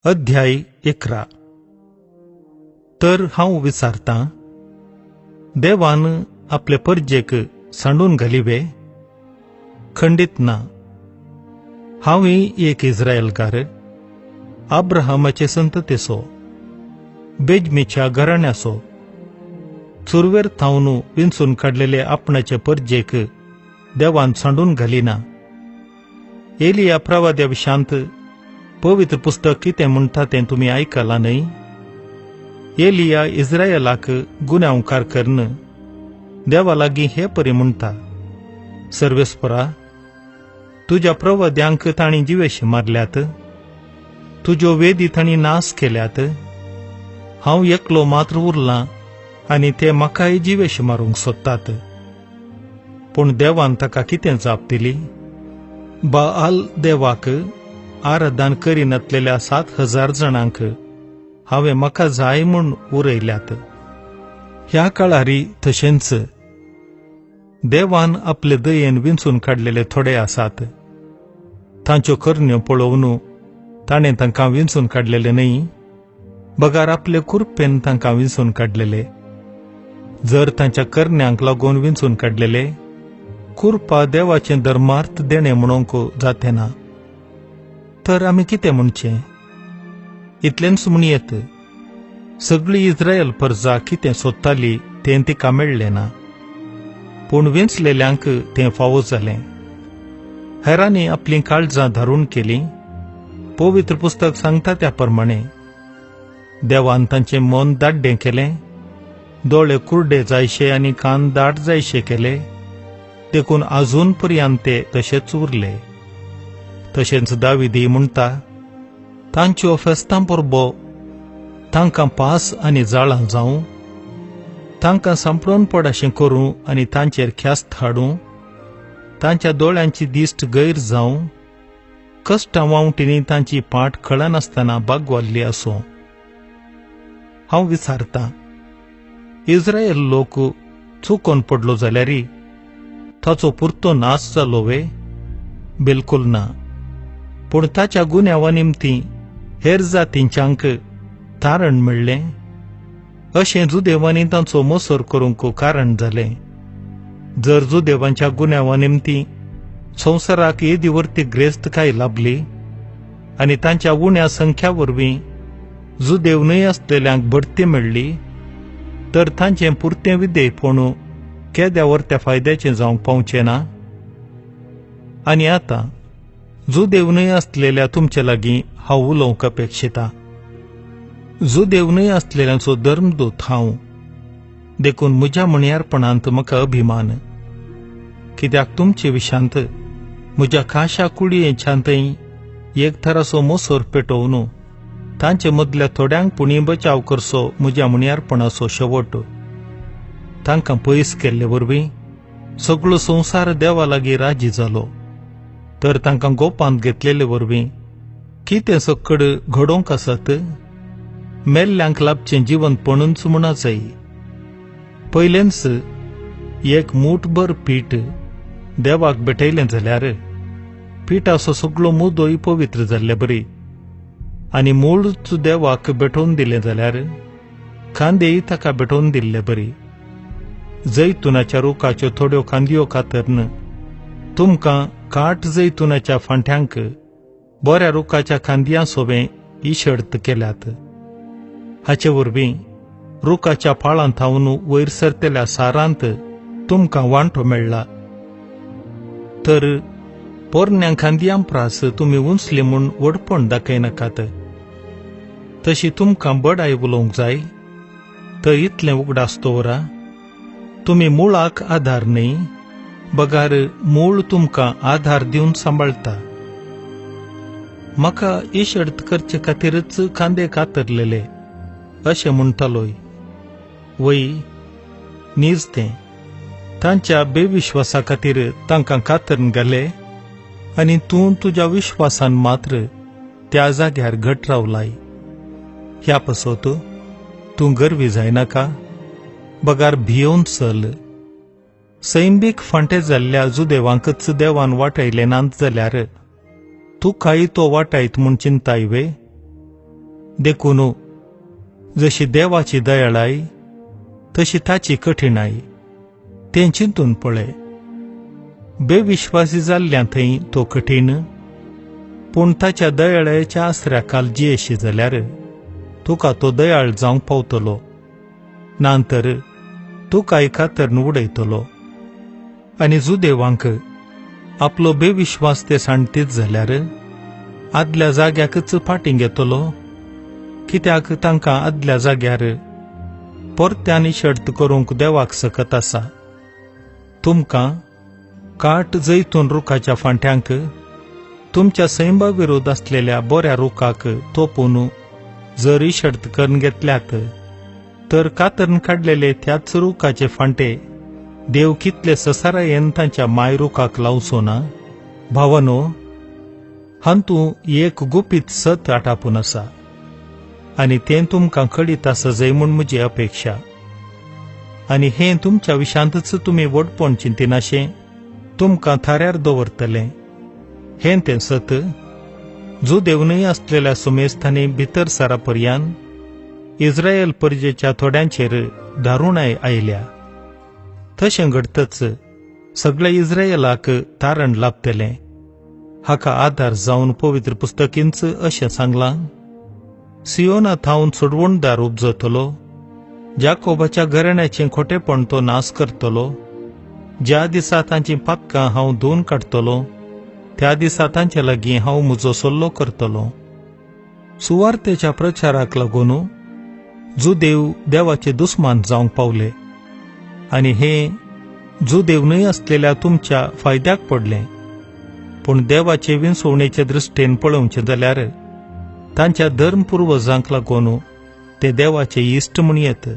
अध्याय 11. तर हांव विचारतां, देवान आपले परजेक सांडून घालिवे? खंडीत ना. हांवूय एक इस्रायलकार, अब्राहमाचे संततेचो, बेजमीच्या घराण्याचो. चुरवेर थावन विंचून काडलेले आपणाचे परजेक देवान सांडून घालिना. एलिया प्रवाद्या विशांत पवित्र पुस्तक कितें म्हणटा तें तुमी आयकलां न्हय? एलिया इस्रायलाक गुन्यांवकार करून देवा लागीं हे परी म्हणटा, सर्वेस्परा, तुज्या प्रवाद्यांक तांणी जिवेशी मारल्यात, तुज्यो वेदी तांणी नाश केल्यात, हांव एकलो मात्र उरलां आनी ते म्हाकाय जिवेशी मारूंक सोदतात. पूण देवान ताका कितें जाप दिली? बाआल देवाक आराधन करिनातलेल्या 7000 जाणांक हांवें म्हाका जाय म्हूण उरयल्यात. ह्या काळारी तशेंच देवान आपले दयेन विंचून काडलेले थोडे आसात. तांच्यो करण्यो पळोवन ताणें तांकां विंचून काडलेले न्हय, बगार आपले कुरपेन तांकां विंचून काडलेले. जर तांच्या करण्यांक लागून विंचून काडलेले, कुरपा देवाचें धर्मार्थ देणें म्हणूंक जातें ना. तर आमी कितें म्हणचें? इतलेंच म्हणयेत, सगळी इस्रायल परजा कितें सोदताली तें तिका मेळ्ळें ना, पूण वेंचलेल्यांक तें फावो जालें. हेरांनी आपलीं काळजां धारून केलीं. पवित्र पुस्तक सांगता त्या प्रमाणे देवान तांचें मन दाड्डें केलें, दोळे कुर्डे जायशे आनी कान दाट जायशे केले, देखून आजून पर्यंत ते तशेच उरले. तशेंच दाविदी म्हणटा, तांच्यो फेस्तां परबो तांकां पास आनी जाळां जावं, तांकां सांपडून पड अशें करूं आनी तांचेर ख्यास्त हाडूं, तांच्या दोळ्यांची दिश्ट गैर जावं, कश्टां वावटींनी तांची पाट खळनासतना बागवाल्ली आसूं. हांव विचारतां, इस्रायल लोक चुकोन पडलो जाल्यार ताचो पुरतो नाश जालो वे? बिलकुल ना. पूण ताच्या गुन्यांवा निमतीं हेर जातींच्यांक तारण मेळ्ळें. अशें जुदेवांनी तांचो मोसर करूंक कारण जालें. जर जुदेवांच्या गुन्यांवा निमतीं संवसाराक येदी वर्ती ग्रेस्तकाय लाभली आनी तांच्या उण्या संख्या वरवीं जुदेव न्हय आसलेल्यांक बढती मेळ्ळी, तर तांचें पुरतें विधेयपण केद्या वर्त्या फायद्याचें जावंक पावचें ना? आनी आतां जुदेव न्हय आसलेल्या तुमचे लागीं हांव उलोवंक अपेक्षिता. जुदेव न्हय आसलेल्यांचो धर्मदूत हांव, देखून म्हज्या म्हणयारपणांत म्हाका अभिमान. कित्याक तुमचे विशांत म्हज्या खाशा कुडयेच्यांतय एक थराचो मोसोर पेटोवन तांचे मदल्या थोड्यांक पुणी बचाव करचो म्हज्या म्हणयारपणाचो शेवट. तांकां पयस केल्ले वरवीं सगळो संवसार देवा लागीं राजी जालो. तर तांकां गोपांत घेतलेले वरवीं कितें सक्कड घडोवंक आसत? मेल्ल्यांक लाभचें जिवंतपणूच म्हणा जाय. पयलेंच एक मूठभर पीठ देवाक भेटयलें जाल्यार पिठाचो सगळो मुदोय पवित्र जाल्ले बरी, आनी मूळच देवाक भेटोवन दिलें जाल्यार खांदेय ताका भेटोवन दिल्ले बरी. जैतुनाच्या रुखाच्यो थोड्यो खांदयो कातरन तुमकां काट जैतुनाच्या फांट्यांक बऱ्या रुखाच्या खांदयां सोबें इशर्त केल्यात. हाचे वरवीं रुखाच्या पाळां थावन वयर सरतल्या सारांत तुमकां वांटो मेळ्ळा. तर पोरण्या खांदयां प्रास तुमी उंचली म्हूण व्हडपण दाखयनाकात. तशी तुमकां बडाय उलोवंक जाय तर इतलें उगडास दवरा, तुमी मुळाक आधार न्हय, बगार मूळ तुमकां आधार दिवन सांबाळटा. म्हाका इशर्त करचे खातीरच खांदे कातरलेले अशें म्हणटालोय. वय नीज तें तांच्या बेविश्वासा खातीर तांकां कातरून घाले आनी तूं तुज्या विश्वासान मात्र त्या जाग्यार घट रावलाय. ह्या पासत तूं गर्वी जायनाका, बगार भियोवन चल. सैंबीक फांटे जाल्ल्या जुदेवांकच देवान वाटयले नात जाल्यार तुकाय तो वाटायत म्हूण चिंताय वे? देखून जशी देवाची दयाळाय तशी ताची कठीणाय तें चिंतून पळय. बेविश्वासी जाल्ल्या थंय तो कठीण, पूण ताच्या दयाळायेच्या आसऱ्या खाल जियेशी जाल्यार तुका तो दयाळ जावंक पावतलो, ना तर तुकाय कातरून उडयतलो. आनी जुदेवांक आपलो बेविश्वास ते सांडतीत जाल्यार आदल्या जाग्याकच फाटीं घेतलो, कित्याक तांकां आदल्या जाग्यार परत्यान इशर्त करूंक देवाक सकत आसा. तुमकां काट जैतून रुखाच्या फांट्यांक तुमच्या सैंबा विरोध आसलेल्या बऱ्या रुखाक तोपून जर इशर्त करून घेतल्यात तर कातरून काडलेले त्याच रुखाचे फांटे देव कितले ससारायेन तांच्या माय रुखाक लावचो ना? भावानो, हातूं एक गुपीत सत आटापून आसा आनी तें तुमकां कळीत आसा जाय म्हूण म्हजी अपेक्षा. आनी हें तुमच्या विशांतच तुमी व्हडपण चिंतिनाशें तुमकां थाऱ्यार दवरतलें. हें तें सत जुदेव न्हय आसलेल्या सुमेस्थांनी भितर सरा पर्यान इस्रायल परजेच्या थोड्यांचेर दारुणाय आयल्या. तशें घडतच सगळ्या इस्रायलाक तारण लाभतलें. हाका आधार जावन पवित्र पुस्तकींच अशें सांगलां, सियोना थावन सोडवणदार उपजतलो, जाकोबाच्या घराण्याचें खोटेपण तो नाश करतलो. ज्या दिसा तांचीं पातकां हांव धुवन काडटलो त्या दिसा तांचे लागीं हांव म्हजो सल्लो करतलो. सुवार्तेच्या प्रचाराक लागून जुदेव देवाचे दुस्मान जावंक पावले आनी हें जुदेव न्हय आसलेल्या तुमच्या फायद्याक पडलें. पूण देवाचे विंचवणेचे दृश्टीन पळोवचें जाल्यार तांच्या धर्म पुर्वजांक लागून ते देवाचे इश्ट म्हूण येत.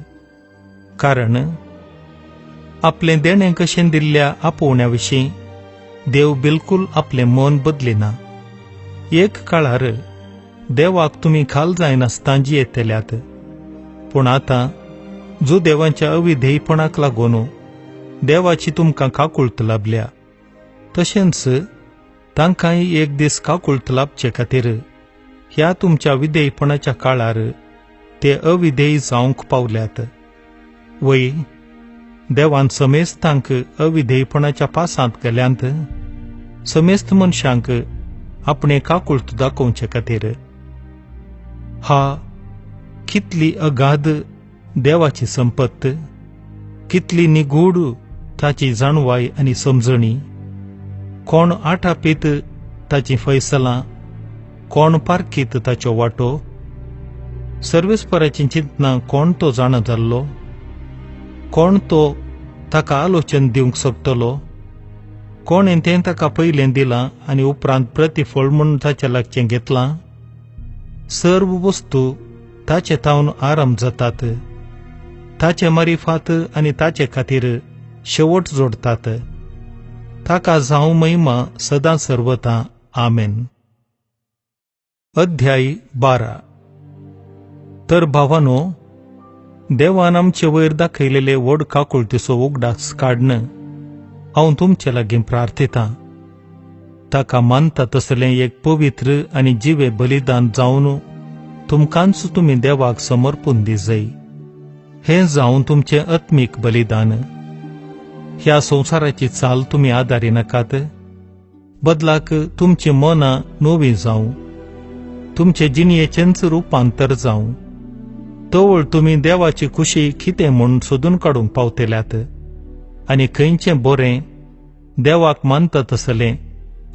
कारण आपलें देणें कशें दिल्ल्या आपोवण्या विशीं देव बिलकुल आपलें मन बदलिना. एक काळार देवाक तुमी खाल जायनासतना जियेतल्यात, पूण आतां जुदेवांच्या अविधेयपणाक लागून देवाची तुमकां काकुळट लाभल्या. तशेंच तांकांय एक दीस काकुळट लाभचे खातीर ह्या तुमच्या विधेयपणाच्या काळार ते अविधेय जावंक पावल्यात. वय देवान समेस्तांक अविधेयपणाच्या पासांत गेल्यांत समेस्त मनशांक आपणे काकुळट दाखोवचे खातीर. हा कितली अगाध देवाची संपत्त, कितली निगूढ ताची जाणवाय आनी समजणी? कोण आटापीत ताचीं फैसलां? कोण पारखीत ताच्यो वाटो? सर्वेस्पराचीं चिंतनां कोण तो जाणा जाल्लो? कोण तो ताका आलोचन दिवंक शकतलो? कोणें तें ताका पयलें दिलां आनी उपरांत प्रतिफळ म्हूण ताच्या लागचें घेतलां? सर्व वस्तू ताचे तावन आराम जातात, ताचे मारिफात आनी ताचे खातीर शेवट जोडटात. ताका जावं महिमा सदां सर्वता. आमेन. अध्याय 12. तर भावानो, देवान आमचे वयर दाखयलेले व्हड काकुळतीचो उगडास काडन हांव तुमचे लागीं प्रार्थितां. ताका मानता तसलें एक पवित्र आनी जिवे बलिदान जावन तुमकांच तुमी देवाक समर्पून दिजय. हें जावन तुमचें आत्मीक बलिदान. ह्या संवसाराची चाल तुमी आदारी नाकात, बदलाक तुमचीं मनां नवीं जावं, तुमचे जिणयेचेंच रुपांतर जावं. तवळ तुमी देवाची खुशी कितें म्हूण सोदून काडूंक पावतल्यात आनी खंयचें बरें देवाक मानता तसलें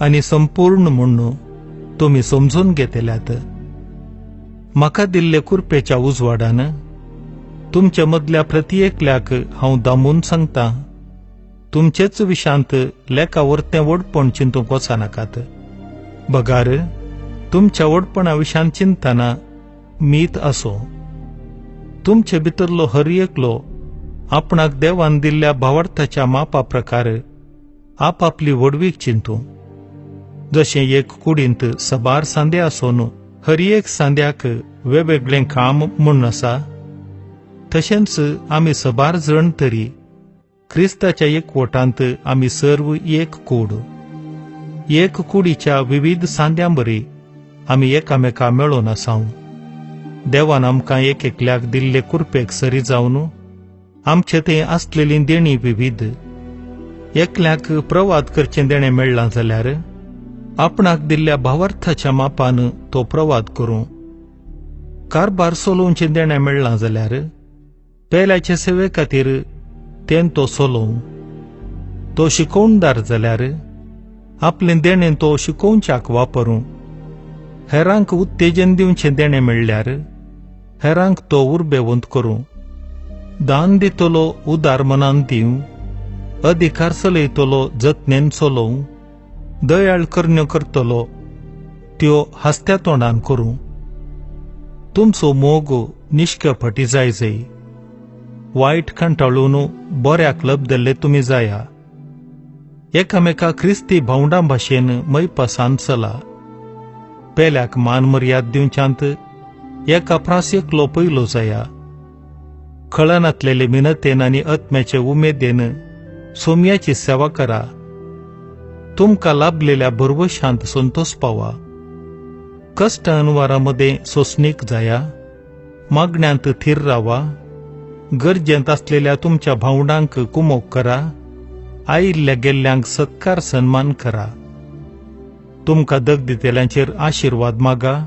आनी संपूर्ण म्हूण तुमी समजून घेतल्यात. म्हाका दिल्ले कुरपेच्या उजवाडान तुमचे मदल्या प्रति एकल्याक हांव दामून सांगता, तुमचेच विशांत लेखा वरतें व्हडपण चिंतूंक वचनाकात. बगार तुमच्या व्हडपणा विशांत चिंतना मीत आसूं. तुमचे भितरलो हर एकलो आपणाक देवान दिल्ल्या भावार्थाच्या मापा प्रकार आपापली व्हडवीक चिंतूं. जशें एक कुडींत सबार सांदे आसून हर एक सांद्याक वेगवेगळें काम म्हूण आसा, तशेंच आमी सबार जण तरी क्रिस्ताच्या एकवटांत आमी सर्व एक कूड. एक कुडीच्या विविध सांद्यां बरी आमी एकामेका मेळोवन आसाव. देवान आमकां एक एकल्याक दिल्ले कुरपेक सरी जावन आमचे थंय आसलेली देणी विविध. एकल्याक प्रवाद करचें देणें मेळ्ळां जाल्यार आपणाक दिल्ल्या भावार्थाच्या मापान तो प्रवाद करूं. कारभार सोलोवचें देणें मेळ्ळां जाल्यार पेल्याचे सेवे खातीर तें तो सोलोवं. तो शिकोवणदार जाल्यार आपलें देणें तो शिकोवच्याक वापरूं. हेरांक उत्तेजन दिवचें देणें मेळ्ळ्यार हेरांक तो उर्बेवंत करूं. दान दितलो उदार मनान दिवं, अधिकार चलयतलो जतनेन चलोवं, दयाळ करण्यो करतलो त्यो हासत्या तोंडान करूं. तुमचो मोग निश्कपटी जाय जाय. वायट कंटाळून बऱ्याक लबदल्ले तुमी जाया. एकामेका क्रिस्ती भावंडां भाशेन मैपासान चला. पेल्याक मान मर्याद दिवच्यांत एका प्रास एकलो पयलो जाया. खळनातलेले मिनतेन आनी आत्म्याचे उमेदीन सोम्याची सेवा करा. तुमकां लाभलेल्या भरवशांत संतोष पावा. कश्ट अनवारा मदें सोंसणीक जाया. मागण्यांत थीर रावा. गरजेंत आसलेल्या तुमच्या भावंडांक कुमोक करा. आयिल्ल्या गेल्ल्यांक सत्कार सन्मान करा. तुमकां दग दितल्यांचेर आशिर्वाद मागा.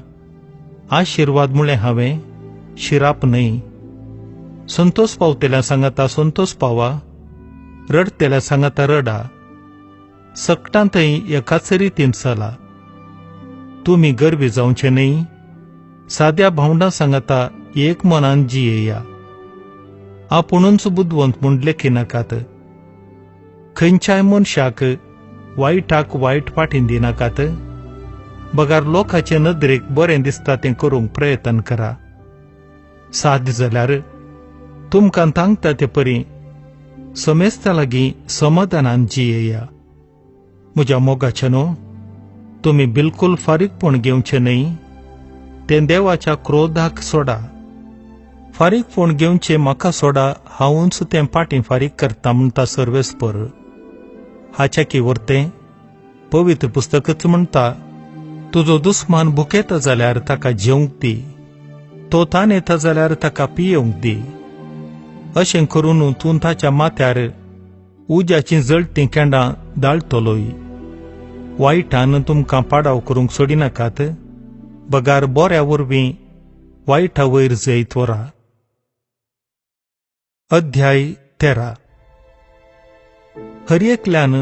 आशिर्वाद म्हळें हांवें, शिराप न्हय. संतोष पावतेल्या सांगाता संतोष पावा, रडतेल्या सांगाता रडा. सकटांतय एकाच रितीन चला. तुमी गर्वी जावचे न्हय. साद्या भावंडां सांगाता एक मनान जियेया. आपुणूच बुदवंत म्हूण लेखिनाकात. खंयच्याय मनशाक वायटाक वायट फाटीं दिनाकात, बगार लोकांचे नदरेक बरें दिसता तें करूंक प्रयत्न करा. साध्य जाल्यार तुमकां तांकता ते परी समेस्ता लागीं समाधानान जियेया. म्हज्या मोगाचें न्हू, तुमी बिलकुल फारीकपण घेवचें न्हय, तें देवाच्या क्रोधाक सोडा. फारीकपण घेवचें म्हाका सोडा, हांवूच तें फाटीं फारीक करता म्हणटा सर्वेस्पर. हाच्या की वरतें पवित्र पुस्तकच म्हणटा, तुजो दुस्मान भुकेता जाल्यार ताका जेवंक दी, तो तानेता जाल्यार ताका पियेवंक दी. अशें करून तूं ताच्या माथ्यार उज्याचीं जळटीं केंडां दाळटलोय. वायटान तुमकां पाडाव करूंक सोडिनाकात, बगार बऱ्या वरवीं वायटा वयर जैत व्हरा. अध्याय 13. हर एकल्यान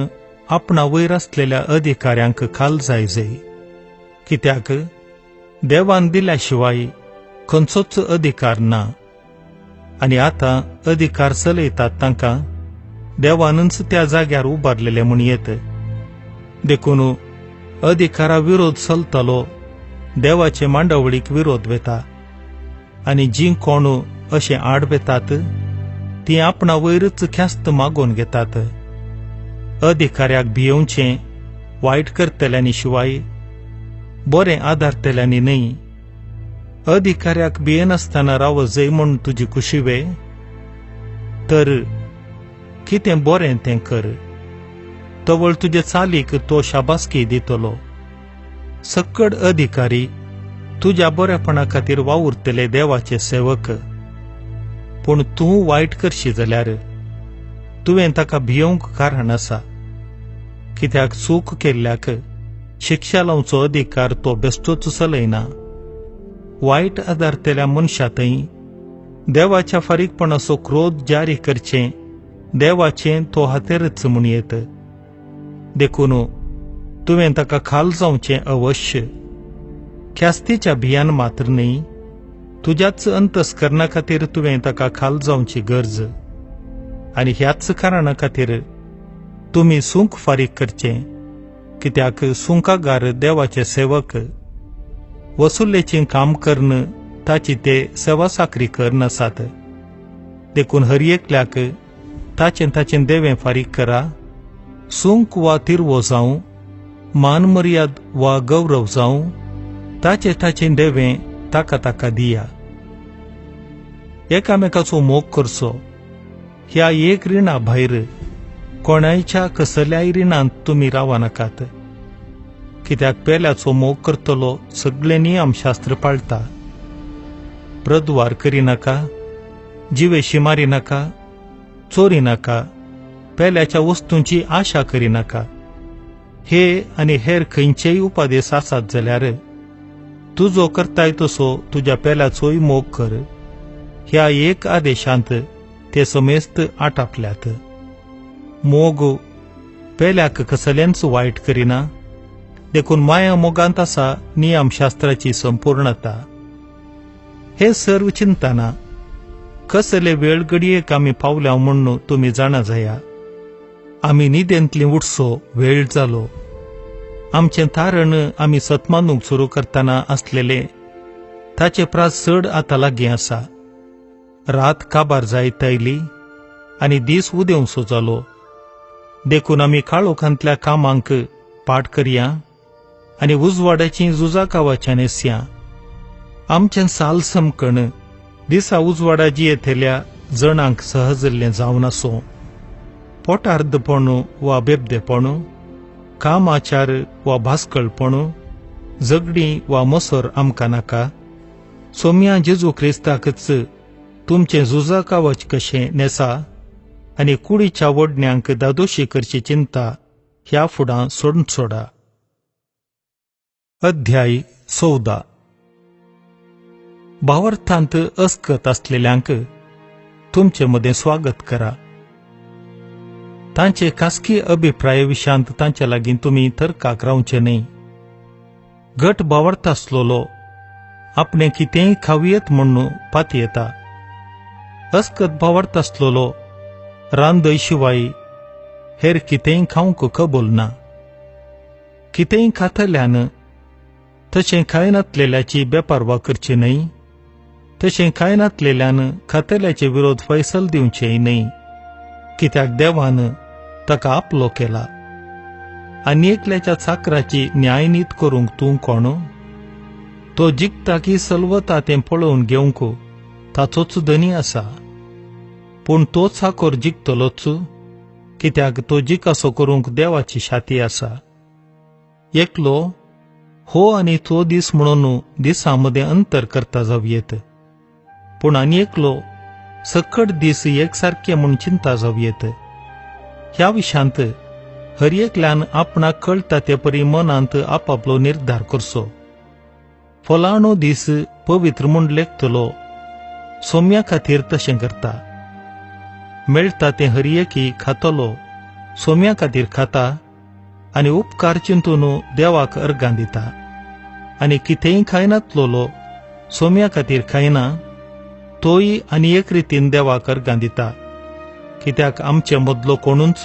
आपणा वयर आसलेल्या अधिकाऱ्यांक खाल जाय जाय, कित्याक देवान दिल्या शिवाय खंयचोच अधिकार ना. आनी आतां अधिकार चलयतात तांकां देवानूच त्या जाग्यार उबारलेले म्हूण येत. देखून अधिकारा विरोध चलतलो देवाचे मांडावळीक विरोध वेता, आनी जीं कोण अशें आड वेतात तीं आपणा वयरच ख्यास्त मागोवन घेतात. अधिकाऱ्याक भियेवचें वायट करतल्यांनी शिवाय बरें आदारतल्यांनी न्हय. अधिकाऱ्याक भियेनासतना राव जय म्हूण तुजी खुशी वे, तर कितें बरें तें कर, तवळ तुजे चालीक तो शाबासकी दितलो. सक्कड अधिकारी तुज्या बरेपणा खातीर वावुरतले देवाचे सेवक, पूण तूं वायट करशी जाल्यार तुवें ताका भियोवंक कारण आसा, कित्याक चूक केल्ल्याक शिक्षा लावचो अधिकार तो बेश्टोच चलयना. वायट आदारतल्या मनशा थंय देवाच्या फारीकपणाचो क्रोध जारी करचें देवाचें तो हातेरच म्हूण येत. देखून तुवें ताका खाल जावचें अवश्य, ख्यास्तीच्या भियान मात्र न्हय, तुज्याच अंतस्करणा खातीर तुवें ताका खाल जावची गरज. आनी ह्याच कारणा खातीर तुमी सुंक फारीक करचें, कित्याक सुंकागार देवाचे सेवक वसुलेचें काम करून ताची ते सेवा साकरी करनासात. देखून हर एकल्याक ताचें ताचें देवें फारीक करा, सुंक वा तिरवो जावं, मान मर्याद वा गौरव जावं, ताचें ताचें देवें ताका ताका दिया. एकामेकाचो मोग करचो. ह्या एक रिणा भायर कोणायच्या कसल्याय रिणांत तुमी रावनाकात, कित्याक पेल्याचो मोग करतलो सगळे नियमशास्त्र पाळता. प्रद्वार करिनाका, जिवेशी मारिनाका, चोरी नाका, पेल्याच्या वस्तूंची आशा करिनाका. हे आनी हेर खंयचेय उपादेश आसात जाल्यार तुजो करताय तसो तुज्या पेल्याचोय मोग कर. ह्या एक आदेशांत ते समेस्त आटापल्यात. मोग पेल्याक कसलेंच वायट करिना, देखून माया मोगांत आसा नियमशास्त्राची संपूर्णता. हे सर्व चिंतना कसले वेळ घडयेक आमी पावल्या म्हूण तुमी जाणा जाया. आमी न्हिदेंतली उठसो वेळ जालो. आमचें तारण आमी सतमानूंक सुरू करतना आसलेले ताचे प्रास चड आतां लागीं आसा. रात काबार जायत आयली आनी दीस उदेवसो जालो. देखून आमी काळोखांतल्या कामांक पाठ करया आनी उजवाड्याचीं झुजा कावाच्या न्हेसया. आमचें साल समकण दिसा उजवाडा जियेतल्या जणांक सहजल्लें जावन आसूं, पोटार्दपण वा बेबदेपण, कामाचार वा भास्कळपण, झगडीं वा मसर आमकां नाका. सोम्या जेजू क्रिस्ताकच तुमचें झुजा कावच कशें न्हेसा आनी कुडीच्या वडण्यांक दादोशी करची चिंता ह्या फुडां सोडून सोडा. अध्याय 14. भावार्थांत अस्कत आसलेल्यांक तुमचे मदें स्वागत करा. तांचे खासगी अभिप्राय विशांत तांचे लागीं तुमी तर्काक रावचे न्हय. घट भावार्थ आसलेलो आपणें कितेंय खावयेत म्हूण पातयेता. अस्कत भावार्थ आसलेलो रांदय शिवाय हेर कितेंय खावंक कबूल ना. कितेंय खातल्यान तशें खायनातलेल्याची बेपारवा करची न्हय, तशें खायनातलेल्यान खातल्याचे विरोध फैसल दिवचेय न्हय, कित्याक देवान ताका आपलो केला. आनी एकल्याच्या चाकराची न्यायनीत करूंक तूं कोण? तो जिखता की सलवता तें पळोवन घेवंक ताचोच धनी आसा. पूण तो चाकोर जिखतलोच, कित्याक तो जिकासो करूंक देवाची शाती आसा. एकलो हो आनी तो दीस म्हणून दिसां मदें अंतर करता जावयेत, पूण आनी एकलो सकट दीस एकसारके म्हूण चिंता जावयेत. ह्या विशांत हर एकल्यान आपणाक कळटा ते परी मनांत आपापलो निर्धार करचो. फलाणो दीस पवित्र म्हूण लेखतलो सोम्या खातीर तशें करता. मेळटा तें हर एकी खातलो सोम्या खातीर खाता आनी उपकार चिंतून देवाक अर्गां दिता आनी कितेंय खायनातलोलो सोम्या खातीर खायना तोय आनी एक रितीन देवाक अर्गां दिता. कित्याक आमचे मदलो कोणूच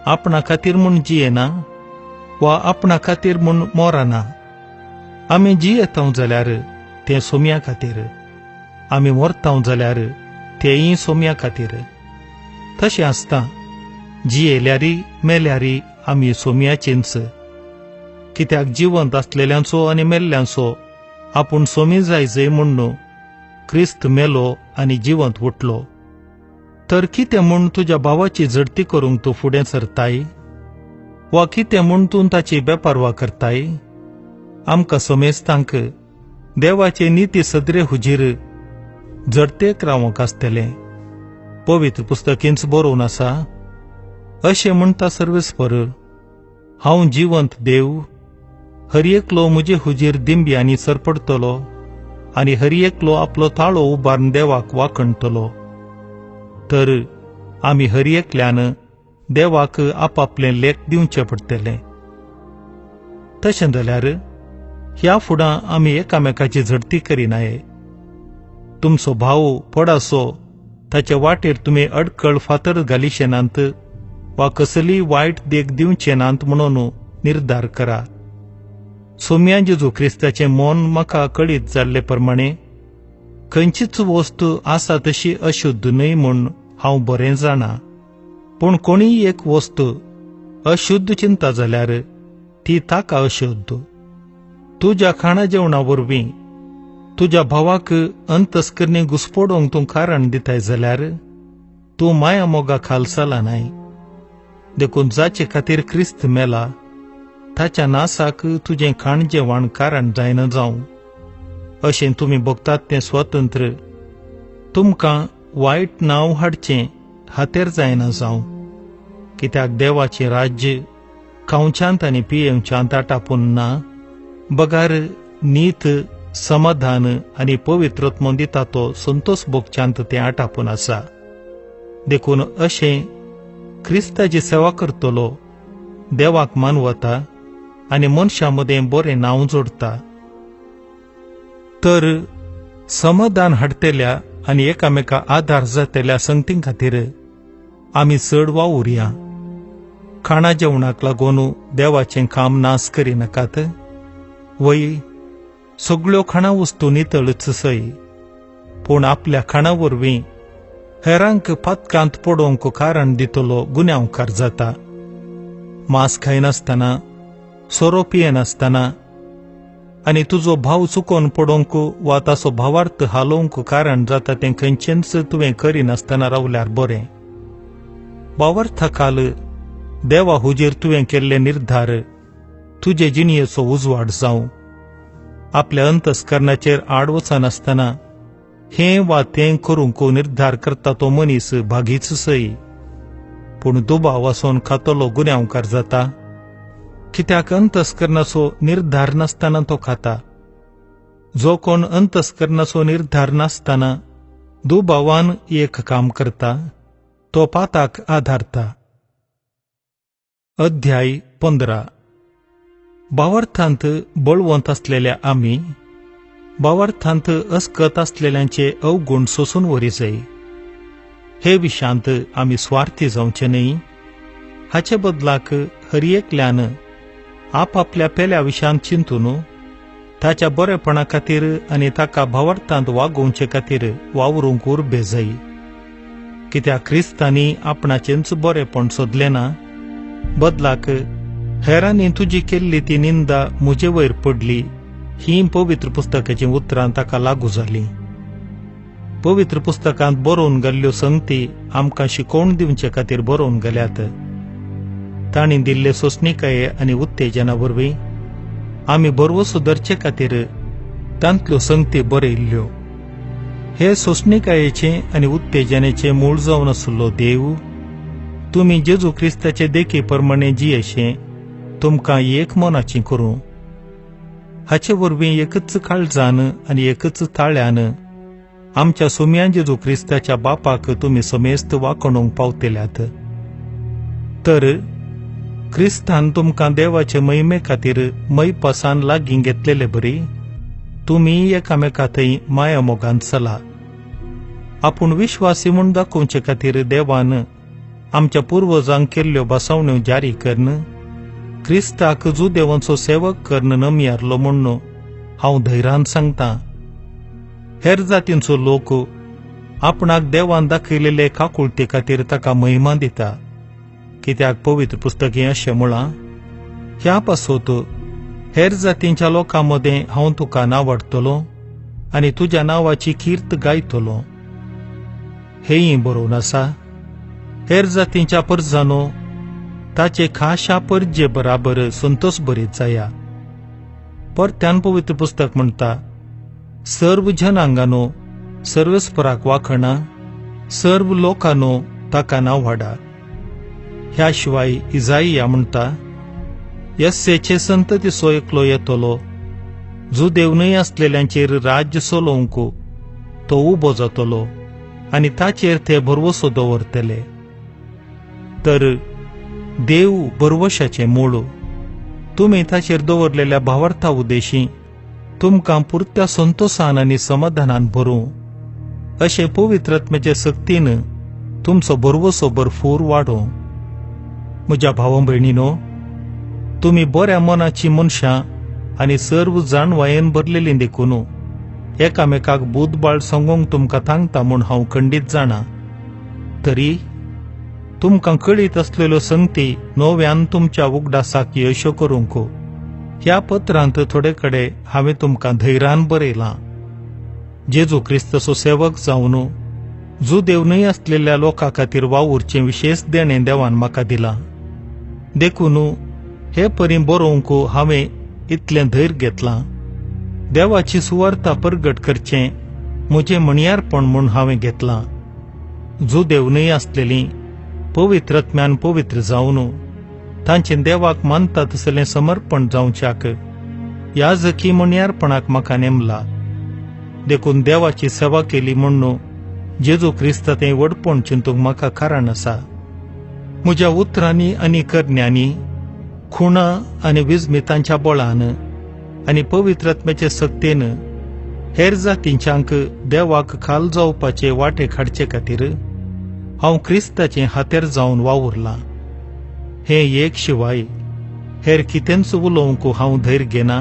आपणा खातीर म्हूण जियेना वा आपणा खातीर म्हूण मोरना. आमी जियेतांव जाल्यार तें सोम्या खातीर, आमी मरतांव जाल्यार तेंय सोम्या खातीर. तशें आसता जियेल्यारी मेल्यारी आमी सोम्याचेंच. कित्याक जिवंत आसलेल्यांचो आनी मेल्ल्यांचो आपूण सोमी जायजय म्हूण क्रिस्त मेलो आनी जिवंत उठलो. तर कितें म्हूण तुज्या भावाची झडती करूंक तूं फुडें सरताय वा कितें म्हूण तूं ताची बेपारवा करताय? आमकां समेस्तांक देवाचे निती सदरे हुजीर झडतेक रावंक आसतलें. पवित्र पुस्तकींच बरोवन आसा, अशें म्हणटा सर्वेस्पर, हांव जिवंत देव, हर एकलो म्हजे हुजीर दिंब्यांनी सरपडटलो आनी हर एकलो आपलो ताळो उबारून देवाक वाखणटलो. तर आमी हर एकल्यान देवाक आपापलें लेख दिवचें पडटलें. तशें जाल्यार ह्या फुडां आमी एकामेकाची झडती करिनाये. तुमचो भाव पडासो ताचे वाटेर तुमी अडकळ फातर घालिशे नात वा कसलीय वायट देख दिवचे नात म्हणून निर्धार करा. सोम्या जेजू क्रिस्ताचें मन म्हाका कळीत जाल्ले प्रमाणे खंयचीच वस्त आसा तशी अशुद्ध न्हय म्हूण हांव बरें जाणा. पूण कोणीय एक वस्त अशुद्ध चिंता जाल्यार ती ताका अशुद्ध. तुज्या खाणा जेवणा वरवीं तुज्या भावाक अंतस्करणी घुसपोडोवंक तूं कारण दिताय जाल्यार तूं माया मोगा खाल चला नाय. देखून जाचे खातीर क्रिस्त मेला ताच्या नासाक तुजें खाण जेवण कारण जायना जावं. अशें तुमी भोगतात तें स्वतंत्र तुमकां वायट नांव हाडचें हातेर जायना जावं. कित्याक देवाचें राज्य खावच्यांत आनी पियेवच्यांत आटापून ना, बगार नीत, समाधान आनी पवित्रत्व दिता तो संतोष भोगच्यांत तें आटापून आसा. देखून अशें क्रिस्ताची सेवा करतलो देवाक मानवता आनी मनशां मदें बरें नांव जोडटा. तर समाधान हाडटल्या आनी एकामेका आदार जातल्या संगतीं खातीर आमी चड वावुरया. खाणा जेवणाक लागून देवाचें काम नाश करिनाकात. वय सगळ्यो खाणा वस्तू नितळच सय, पूण आपल्या खाणा वरवीं हेरांक पातकांत पडोवंक कारण दितलो गुन्यांवकार जाता. मांस खायनासतना, सोरो पियेनासतना आनी तुजो भाव चुकोवन पडोवंक वा ताचो भावार्थ हालोवंक कारण जाता तें खंयचेंच तुवें करिनासतना रावल्यार बरें. भावार्था खाल देवा हुजीर तुवें केल्ले निर्धार तुजे जिणयेचो उजवाड जावं. आपल्या अंतस्करणाचेर आड वचनासतना हें वा तें करूंक निर्धार करता तो मनीस भागीच सय, पूण दुबाव आसून खातलो गुन्यांवकार जाता. कित्याक अंतस्करणाचो निर्धार नासतना तो खाता. जो कोण अंतस्करणाचो निर्धार नासतना दुबावान एक काम करता तो पाताक आधारता. अध्याय 15. भावार्थांत बळवंत आसलेल्या आमी भावार्थांत अस्कत आसलेल्यांचे अवगुण सोसून वरी जाय. हे विशांत आमी स्वार्थी जावचे न्हय. हाचे बदलाक हर एकल्यान आपापल्या पेल्या विशांत चिंतून ताच्या बरेपणा खातीर आनी ताका भावार्थांत वागोवचे खातीर वावरूंक उर्बे जाय. कित्याक क्रिस्तांनी आपणाचेंच बरेपण सोदलें ना, बदलाक हेरांनी तुजी केल्ली ती निंदा म्हजे वयर पडली ही पवित्र पुस्तकाचीं उतरां ताका लागू जालीं. पवित्र पुस्तकांत बरोवन घाल्ल्यो संगती आमकां शिकोवन दिवचे खातीर बरोवन घाल्यात. तांणी दिल्ले सोंसणिकाये आनी उत्तेजना वरवीं आमी भरवसो धरचे खातीर तांतल्यो संगती बरयल्ल्यो. हे सोंसणिकायेचें आनी उत्तेजनेचें मूळ जावन आशिल्लो देव तुमी जेजू क्रिस्ताचे देखी प्रमाणे जियेशें तुमकां एक मनाची करूं. हाचे वरवीं एकच काळजान आनी एकच ताळ्यान आमच्या सोम्या जेजू क्रिस्ताच्या बापाक तुमी समेस्त वाखणूंक पावतल्यात. तर क्रिस्तान तुमकां देवाचे महिमे खातीर मैपासान लागीं घेतलेले बरी तुमी एकामेका थंय माया मोगान चला. आपूण विश्वासी म्हूण दाखोवचे खातीर देवान आमच्या पुर्वजांक केल्ल्यो बसावण्यो जारी करून क्रिस्ताक जुदेवांचो सेवक करून नमयारलो म्हूण हांव धैर्यान सांगता. हेर जातींचो लोक आपणाक देवान दाखयलेले काकुळते खातीर ताका महिमा दिता. कित्याक पवित्र पुस्तक हें अशें म्हळां, ह्या पासत हेर जातींच्या लोकां मदें हांव तुका नांवाडटलो आनी तुज्या नांवाची कीर्त गायतलो. हेंय बरोवन आसा, हेर जातींच्या परजानो ताचे खाशा परजे बराबर संतोष बरीत जाया. परत्यान पवित्र पुस्तक म्हणटा, सर्व जनांगानो सर्वेस्पराक वाखणा, सर्व लोकांनो ताका नांवाडा. ह्या शिवाय इजाइया म्हणटा, यस्सेचे संततीचो एकलो येतलो, जुदेव न्हय आसलेल्यांचेर राज्य चलोवंक तो उबो जातलो आनी ताचेर ते भरवसो दवरतले. तर देव भरवशाचें मूळ, तुमी ताचेर दवरलेल्या भावार्था उद्देशी तुमकां पुरत्या संतोसान आनी समाधानान भरूं अशें पवित्र आत्म्याचे सक्तीन तुमचो भरवसो भरपूर वाडोवं. म्हज्या भाव भयणीनो, तुमी बऱ्या मनाची मनशां आनी सर्व जाणवायेन भरलेलीं देखून एकामेकाक बुदबाळ सांगूंक तुमकां सांगता म्हूण हांव खंडीत जाणा. तरी तुमकां कळीत आसलेल्यो संगती नव्यान तुमच्या उगडासाक यशो करूंक ह्या पत्रांत थोडे कडेन हांवें तुमकां धैर्यान बरयलां. जेजू क्रिस्ताचो सेवक जावन जुदेव न्हय आसलेल्या लोकां खातीर वावुरचें विशेश देणें देवान म्हाका दिलां. देखून हे परी बरोवंक हांवें इतलें धैर्य घेतलां. देवाची सुवार्ता परगट करचें म्हजें म्हणयारपण म्हूण हांवें घेतलां. जुदेव न्हय आसलेलीं पवित्र आत्म्यान पवित्र जावन तांचें देवाक मानता तसलें समर्पण जावच्याक याजकी म्हणयारपणाक म्हाका नेमला. देखून देवाची सेवा केली म्हूण जेजू क्रिस्ता तें व्हडपण चिंतूंक म्हाका कारण आसा. म्हज्या उतरांनी आनी करण्यांनी, खुणा आनी विजमितांच्या बळान आनी पवित्र आत्म्याचे सक्तेन हेर जातींच्यांक देवाक खाल जावपाचे वाटे काडचे खातीर हांव क्रिस्ताचें हातेर जावन वावुरलां. हें एक शिवाय हेर कितेंच उलोवंक हांव धैर्य घेना.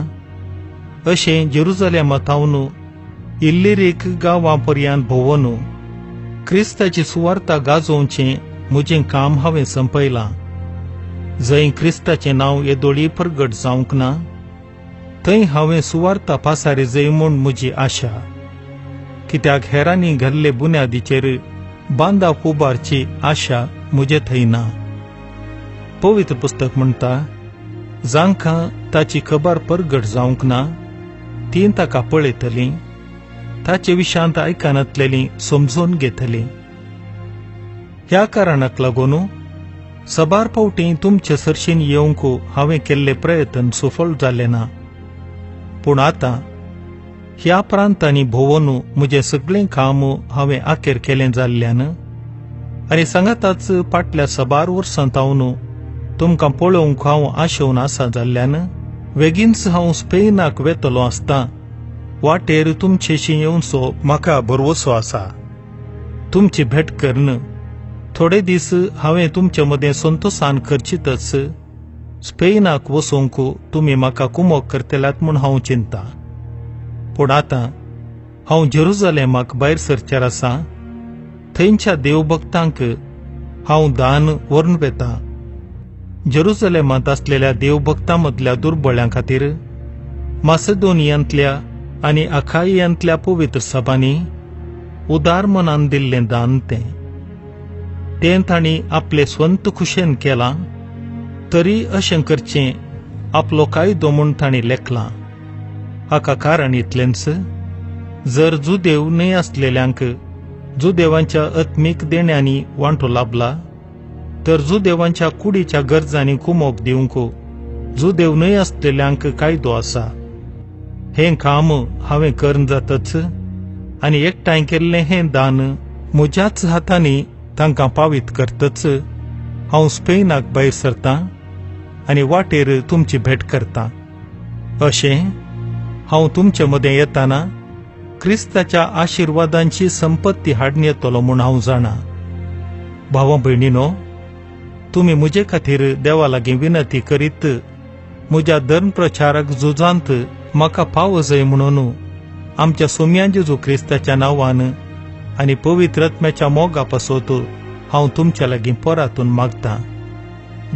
अशें जेरुजालेमा थावन इल्लिरीक गांवां पर्यंत भोंवन क्रिस्ताची सुवार्ता गाजोवचें म्हजें काम हांवें संपयलां. जंय क्रिस्ताचें नांव येदोळी परगट जावंक ना थंय हांवें सुवार्ता पासारी जय म्हूण म्हजी आशा. कित्याक हेरांनी घाल्ले बुन्यादीचेर बांदाप उबारची आशा म्हजे थंय ना. पवित्र पुस्तक म्हणटा, जांकां ताची खबर परगट जावंक ना तीं ताका पळयतलीं, ताचे विशांत आयकनातलेलीं समजून घेतलीं. ह्या कारणाक लागून सबार फावटी तुमचे सरशीन येवंक हांवें केल्ले प्रयत्न सफल जाले ना. पूण आतां ह्या प्रांतांनी भोंवन म्हजें सगळें काम हांवें आखेर केलें जाल्ल्यान आनी सांगाताच फाटल्या सबार वर्सां थावन तुमकां पळोवंक हांव आशेवन आसा जाल्ल्यान वेगींच हांव स्पेनाक वेतलो आसता वाटेर तुमचेशी येवचो म्हाका भरवसो आसा. तुमची भेट करून थोडे दीस हांवें तुमचे मदें संतोसान खर्चितच स्पेनाक वचूंक तुमी म्हाका कुमोक करतल्यात म्हूण हांव चिंता. पूण आतां हांव जेरुजालेमाक भायर सरचेर आसा. थंयच्या देवभक्तांक हांव दान व्हरून वेता. जेरुजालेमांत आसलेल्या देवभक्तां मदल्या दुर्बळ्यां खातीर मासेदोनियांतल्या आनी अखाइयांतल्या पवित्र सभांनी उदार मनान दिल्लें दान तें तें तांणी आपले स्वंत खुशेन केलां. तरी अशें करचें आपलो कायदो म्हूण तांणी लेखलां. हाका कारण इतलेंच, जर जुदेव न्हय आसलेल्यांक जुदेवांच्या आत्मीक देण्यांनी वांटो लाबला तर जुदेवांच्या कुडीच्या गरजांनी कुमोक दिवंक जुदेव न्हय आसलेल्यांक कायदो आसा. हें काम हांवें करून जातच आनी एकठांय केल्लें हें दान म्हज्याच हातांनी तांकां पावीत करतच हांव स्पेनाक भायर सरतां आनी वाटेर तुमची भेट करतां. अशें हांव तुमचे मदें येताना क्रिस्ताच्या आशिर्वादांची संपत्ती हाडून येतलो म्हूण हांव जाणा. भावा भयणीनो, तुमी म्हजे खातीर देवा लागीं विनंती करीत म्हज्या धर्म प्रचारक झुजांत म्हाका पावो जाय म्हणून आमच्या सोम्या जेजू क्रिस्ताच्या नांवान आनी पवित्र आत्म्याच्या मोगा पासत हांव तुमच्या लागीं परातून मागतां.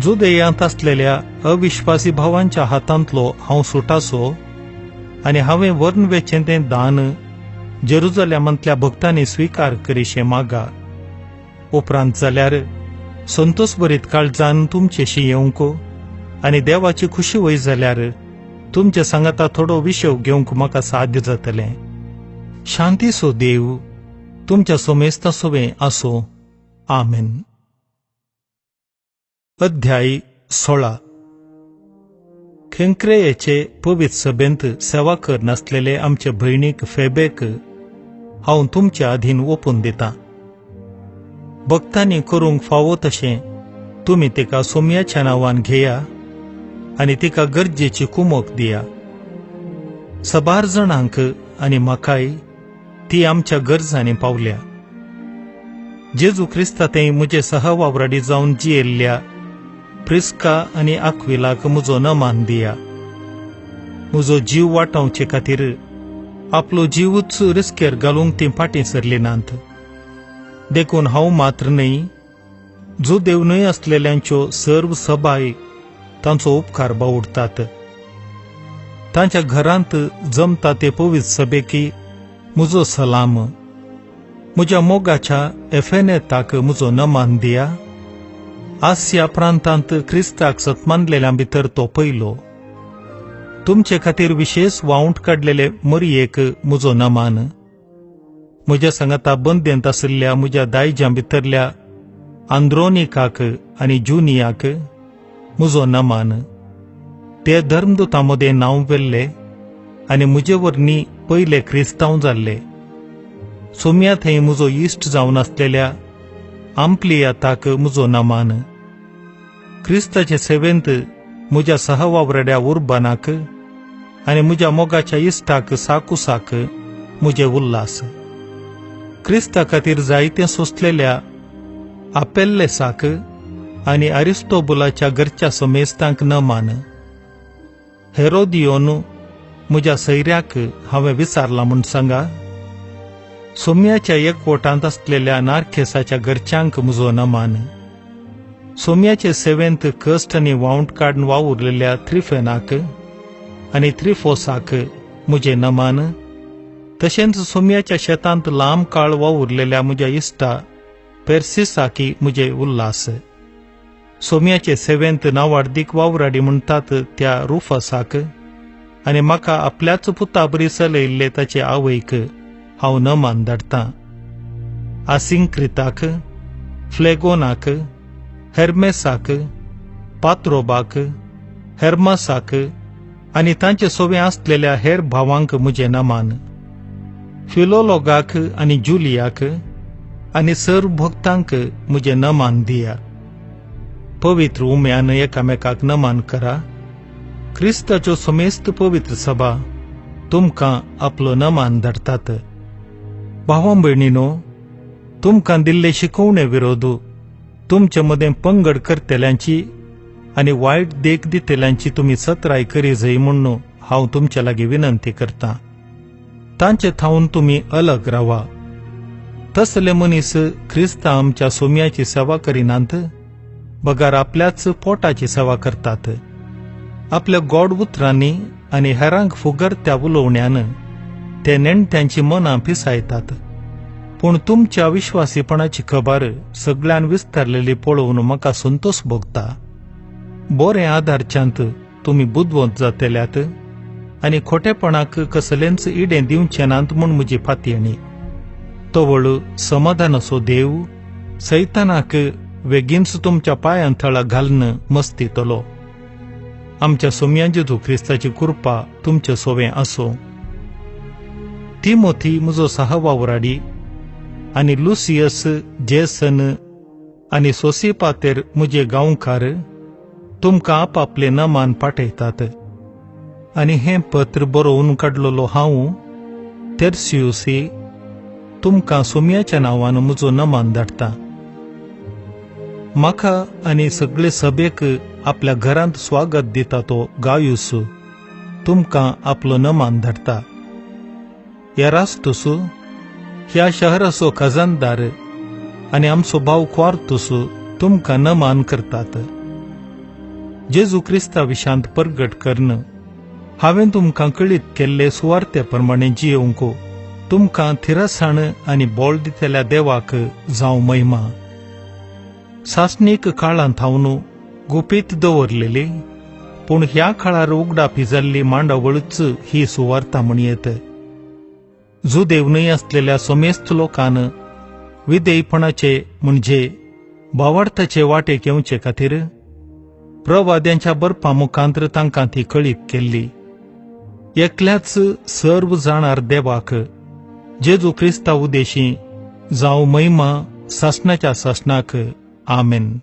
जुदेयांत आसलेल्या अविश्वासी भावांच्या हातांतलो हांव सुटासो आनी हांवें वर्ण वेचें तें दान जेरुजलेमांतल्या भक्तांनी स्विकार करीशें मागा. उपरांत जाल्यार संतोषभरीत काळजान तुमचेशी येवंक आनी देवाची खुशी वय जाल्यार तुमचे सांगाता थोडो विशेव घेवंक म्हाका साध्य जातलें. शांतीचो देव तुमच्या सोमेस्ता सोवें आसो. आमेन. अध्याय 16. खेंक्रेयेचे पवित्र सभेंत सेवा कर नासलेले आमचे भयणीक फेबेक हांव तुमच्या अधीन ओपून दितां. भक्तांनी करूंक फावो तशें तुमी तिका सोम्याच्या नांवान घेया आनी तिका गरजेची कुमोक दिया. सबार जाणांक आनी म्हाकाय ती आमच्या गरजांनी पावल्या. जेजू क्रिस्ता ते म्हजे सहवावराडी जावन जियेल्ल्या प्रिस्का आनी आक्विलाक म्हजो नमान दिया. म्हजो जीव वाटावचे खातीर आपलो जीवूच रिस्केर घालूंक ती फाटीं सरली नात. देखून हांव मात्र न्हय, जुदेव न्हय आसलेल्यांच्यो सर्व सभाय तांचो उपकार बावडटात. तांच्या घरांत जमता ते पवित्र सभेकी म्हजो सलाम. म्हज्या मोगाच्या एफेनेताक म्हजो नमान दिया. आसिया प्रांतांत क्रिस्ताक सतमानलेल्यां भितर तो पयलो. तुमचे खातीर विशेष वावंट काडलेले मरयेक म्हजो नमान. म्हज्या सांगाता बंदेंत आशिल्ल्या म्हज्या दायज्यां भितरल्या आंद्रोनिकाक आनी जुनियाक म्हजो नमान. ते धर्मदूतां मदें नांव व्हेल्ले आनी म्हजे वरवीं पयले क्रिस्तांव जाल्ले. सोम्या थंय म्हजो इश्ट जावन आसलेल्या आम्प्लियाताक म्हजो नमान. क्रिस्ताचे सेवेंत म्हज्या सहवावरड्या उर्बानाक आनी म्हज्या मोगाच्या इश्टाक साकुसाक म्हजे उल्हास. क्रिस्ता खातीर जायतें सोंसलेल्या आपेल्लेसाक आनी अरिस्तोबुलाच्या घरच्या समेस्तांक नमान. हेरोदियोन म्हज्या सैऱ्याक हांवें विचारलां म्हूण सांगा. सोम्याच्या एकवटांत आसलेल्या नारखेसाच्या घरच्यांक म्हजो नमान. सोम्याचे सेवेंत कश्ट आनी वावंट काडून वावुरलेल्या त्रिफेनाक आनी त्रिफोसाक म्हजें नमान. तशेंच सोम्याच्या शेतांत लांब काळ वावुरलेल्या म्हज्या इश्टा पेर्सिसाकी म्हजे उल्हास. सोम्याचे सेवेंत नांवाडदीक वावराडी म्हणटात त्या रुफसाक आनी म्हाका आपल्याच पुताबरी चलयल्ले ताचे आवयक हांव नमान धाडटां. आसिंक्रिताक, फ्लेगोनाक, हेर्मेसाक, पात्रोबाक, हेर्मासाक आनी तांचे सोवे आसलेल्या हेर भावांक म्हजें नमान. फिलोलोगाक आनी जुलियाक आनी सर्व भक्तांक म्हजें नमान दिया. पवित्र उम्यान एकामेकाक नमान करा. क्रिस्ताच्यो समेस्त पवित्र सभा तुमकां आपलो नमान धाडटात. भावां भयणीनो, तुमकां दिल्ले शिकोवणे विरोध तुमचे मदें पंगड करतल्यांची आनी वायट देख दितल्यांची तुमी सतराय करी जाय म्हूण हांव तुमचे लागीं विनंती करतां. तांचे थावन तुमी अलग रावा. तसले मनीस क्रिस्ता आमच्या सोम्याची सेवा करिनात, बगर आपल्याच पोटाची सेवा करतात. आपल्या गोड उतरांनी आनी हेरांक फुगरत्या उलोवण्यान ते नेणट्यांची मनां पिसायतात. पूण तुमच्या विश्वासीपणाची खबर सगळ्यान विस्तारलेली पळोवन म्हाका संतोष भोगता. बरें आदारच्यांत तुमी बुदवंत जातल्यात आनी खोटेपणाक कसलेंच इडें दिवचें नात म्हूण म्हजी फातयणी. तवळ समाधानाचो देव सैतानाक वेगींच तुमच्या पांयां थळा घालून मस्तितलो. आमच्या सोम्या जेजू क्रिस्ताची कृपा तुमचे सोवें आसो. तिमोथी म्हजो सहवावराडी आनी लुसियस, जेसन, आनी सोसिपातेर म्हजे गांवकार तुमकां आपापले नमान पाठयतात. आनी हें पत्र बरोवन काडलेलो हांव तेर्सियूसी तुमकां सोम्याच्या नांवान म्हजो नमान धाडटा. म्हाका आनी सगळे सभेक आपल्या घरांत स्वागत दिता तो गायूस तुमकां आपलो नमान धाडटा. एरास्तुस ह्या शहराचो खजानदार आनी आमचो भाव क्वार्तुस तुमकां नमान करतात. जेजू क्रिस्ता विशांत परगट करून हांवें तुमकां कळीत केल्ले सुवार्ते प्रमाणे जियेवंक तुमकां थिरसाण आनी बोळ दितल्या देवाक जावं महिमा. सासणीक काळांत हांव गुपीत दवरलेली पूण ह्या काळार उगडापी जाल्ली मांडावळूच ही सुवार्ता म्हणयेत. जुदेव न्हय आसलेल्या समेस्त लोकान विधेयपणाचे म्हणजे भावार्थाचे वाटेक येवचे खातीर प्रवाद्यांच्या बरपा मुखांतर तांकां ती कळीत केल्ली. एकल्याच सर्व जाणार देवाक जेजू क्रिस्ता उदेशी जावं महिमा सासणाच्या सासणाक. आमेन.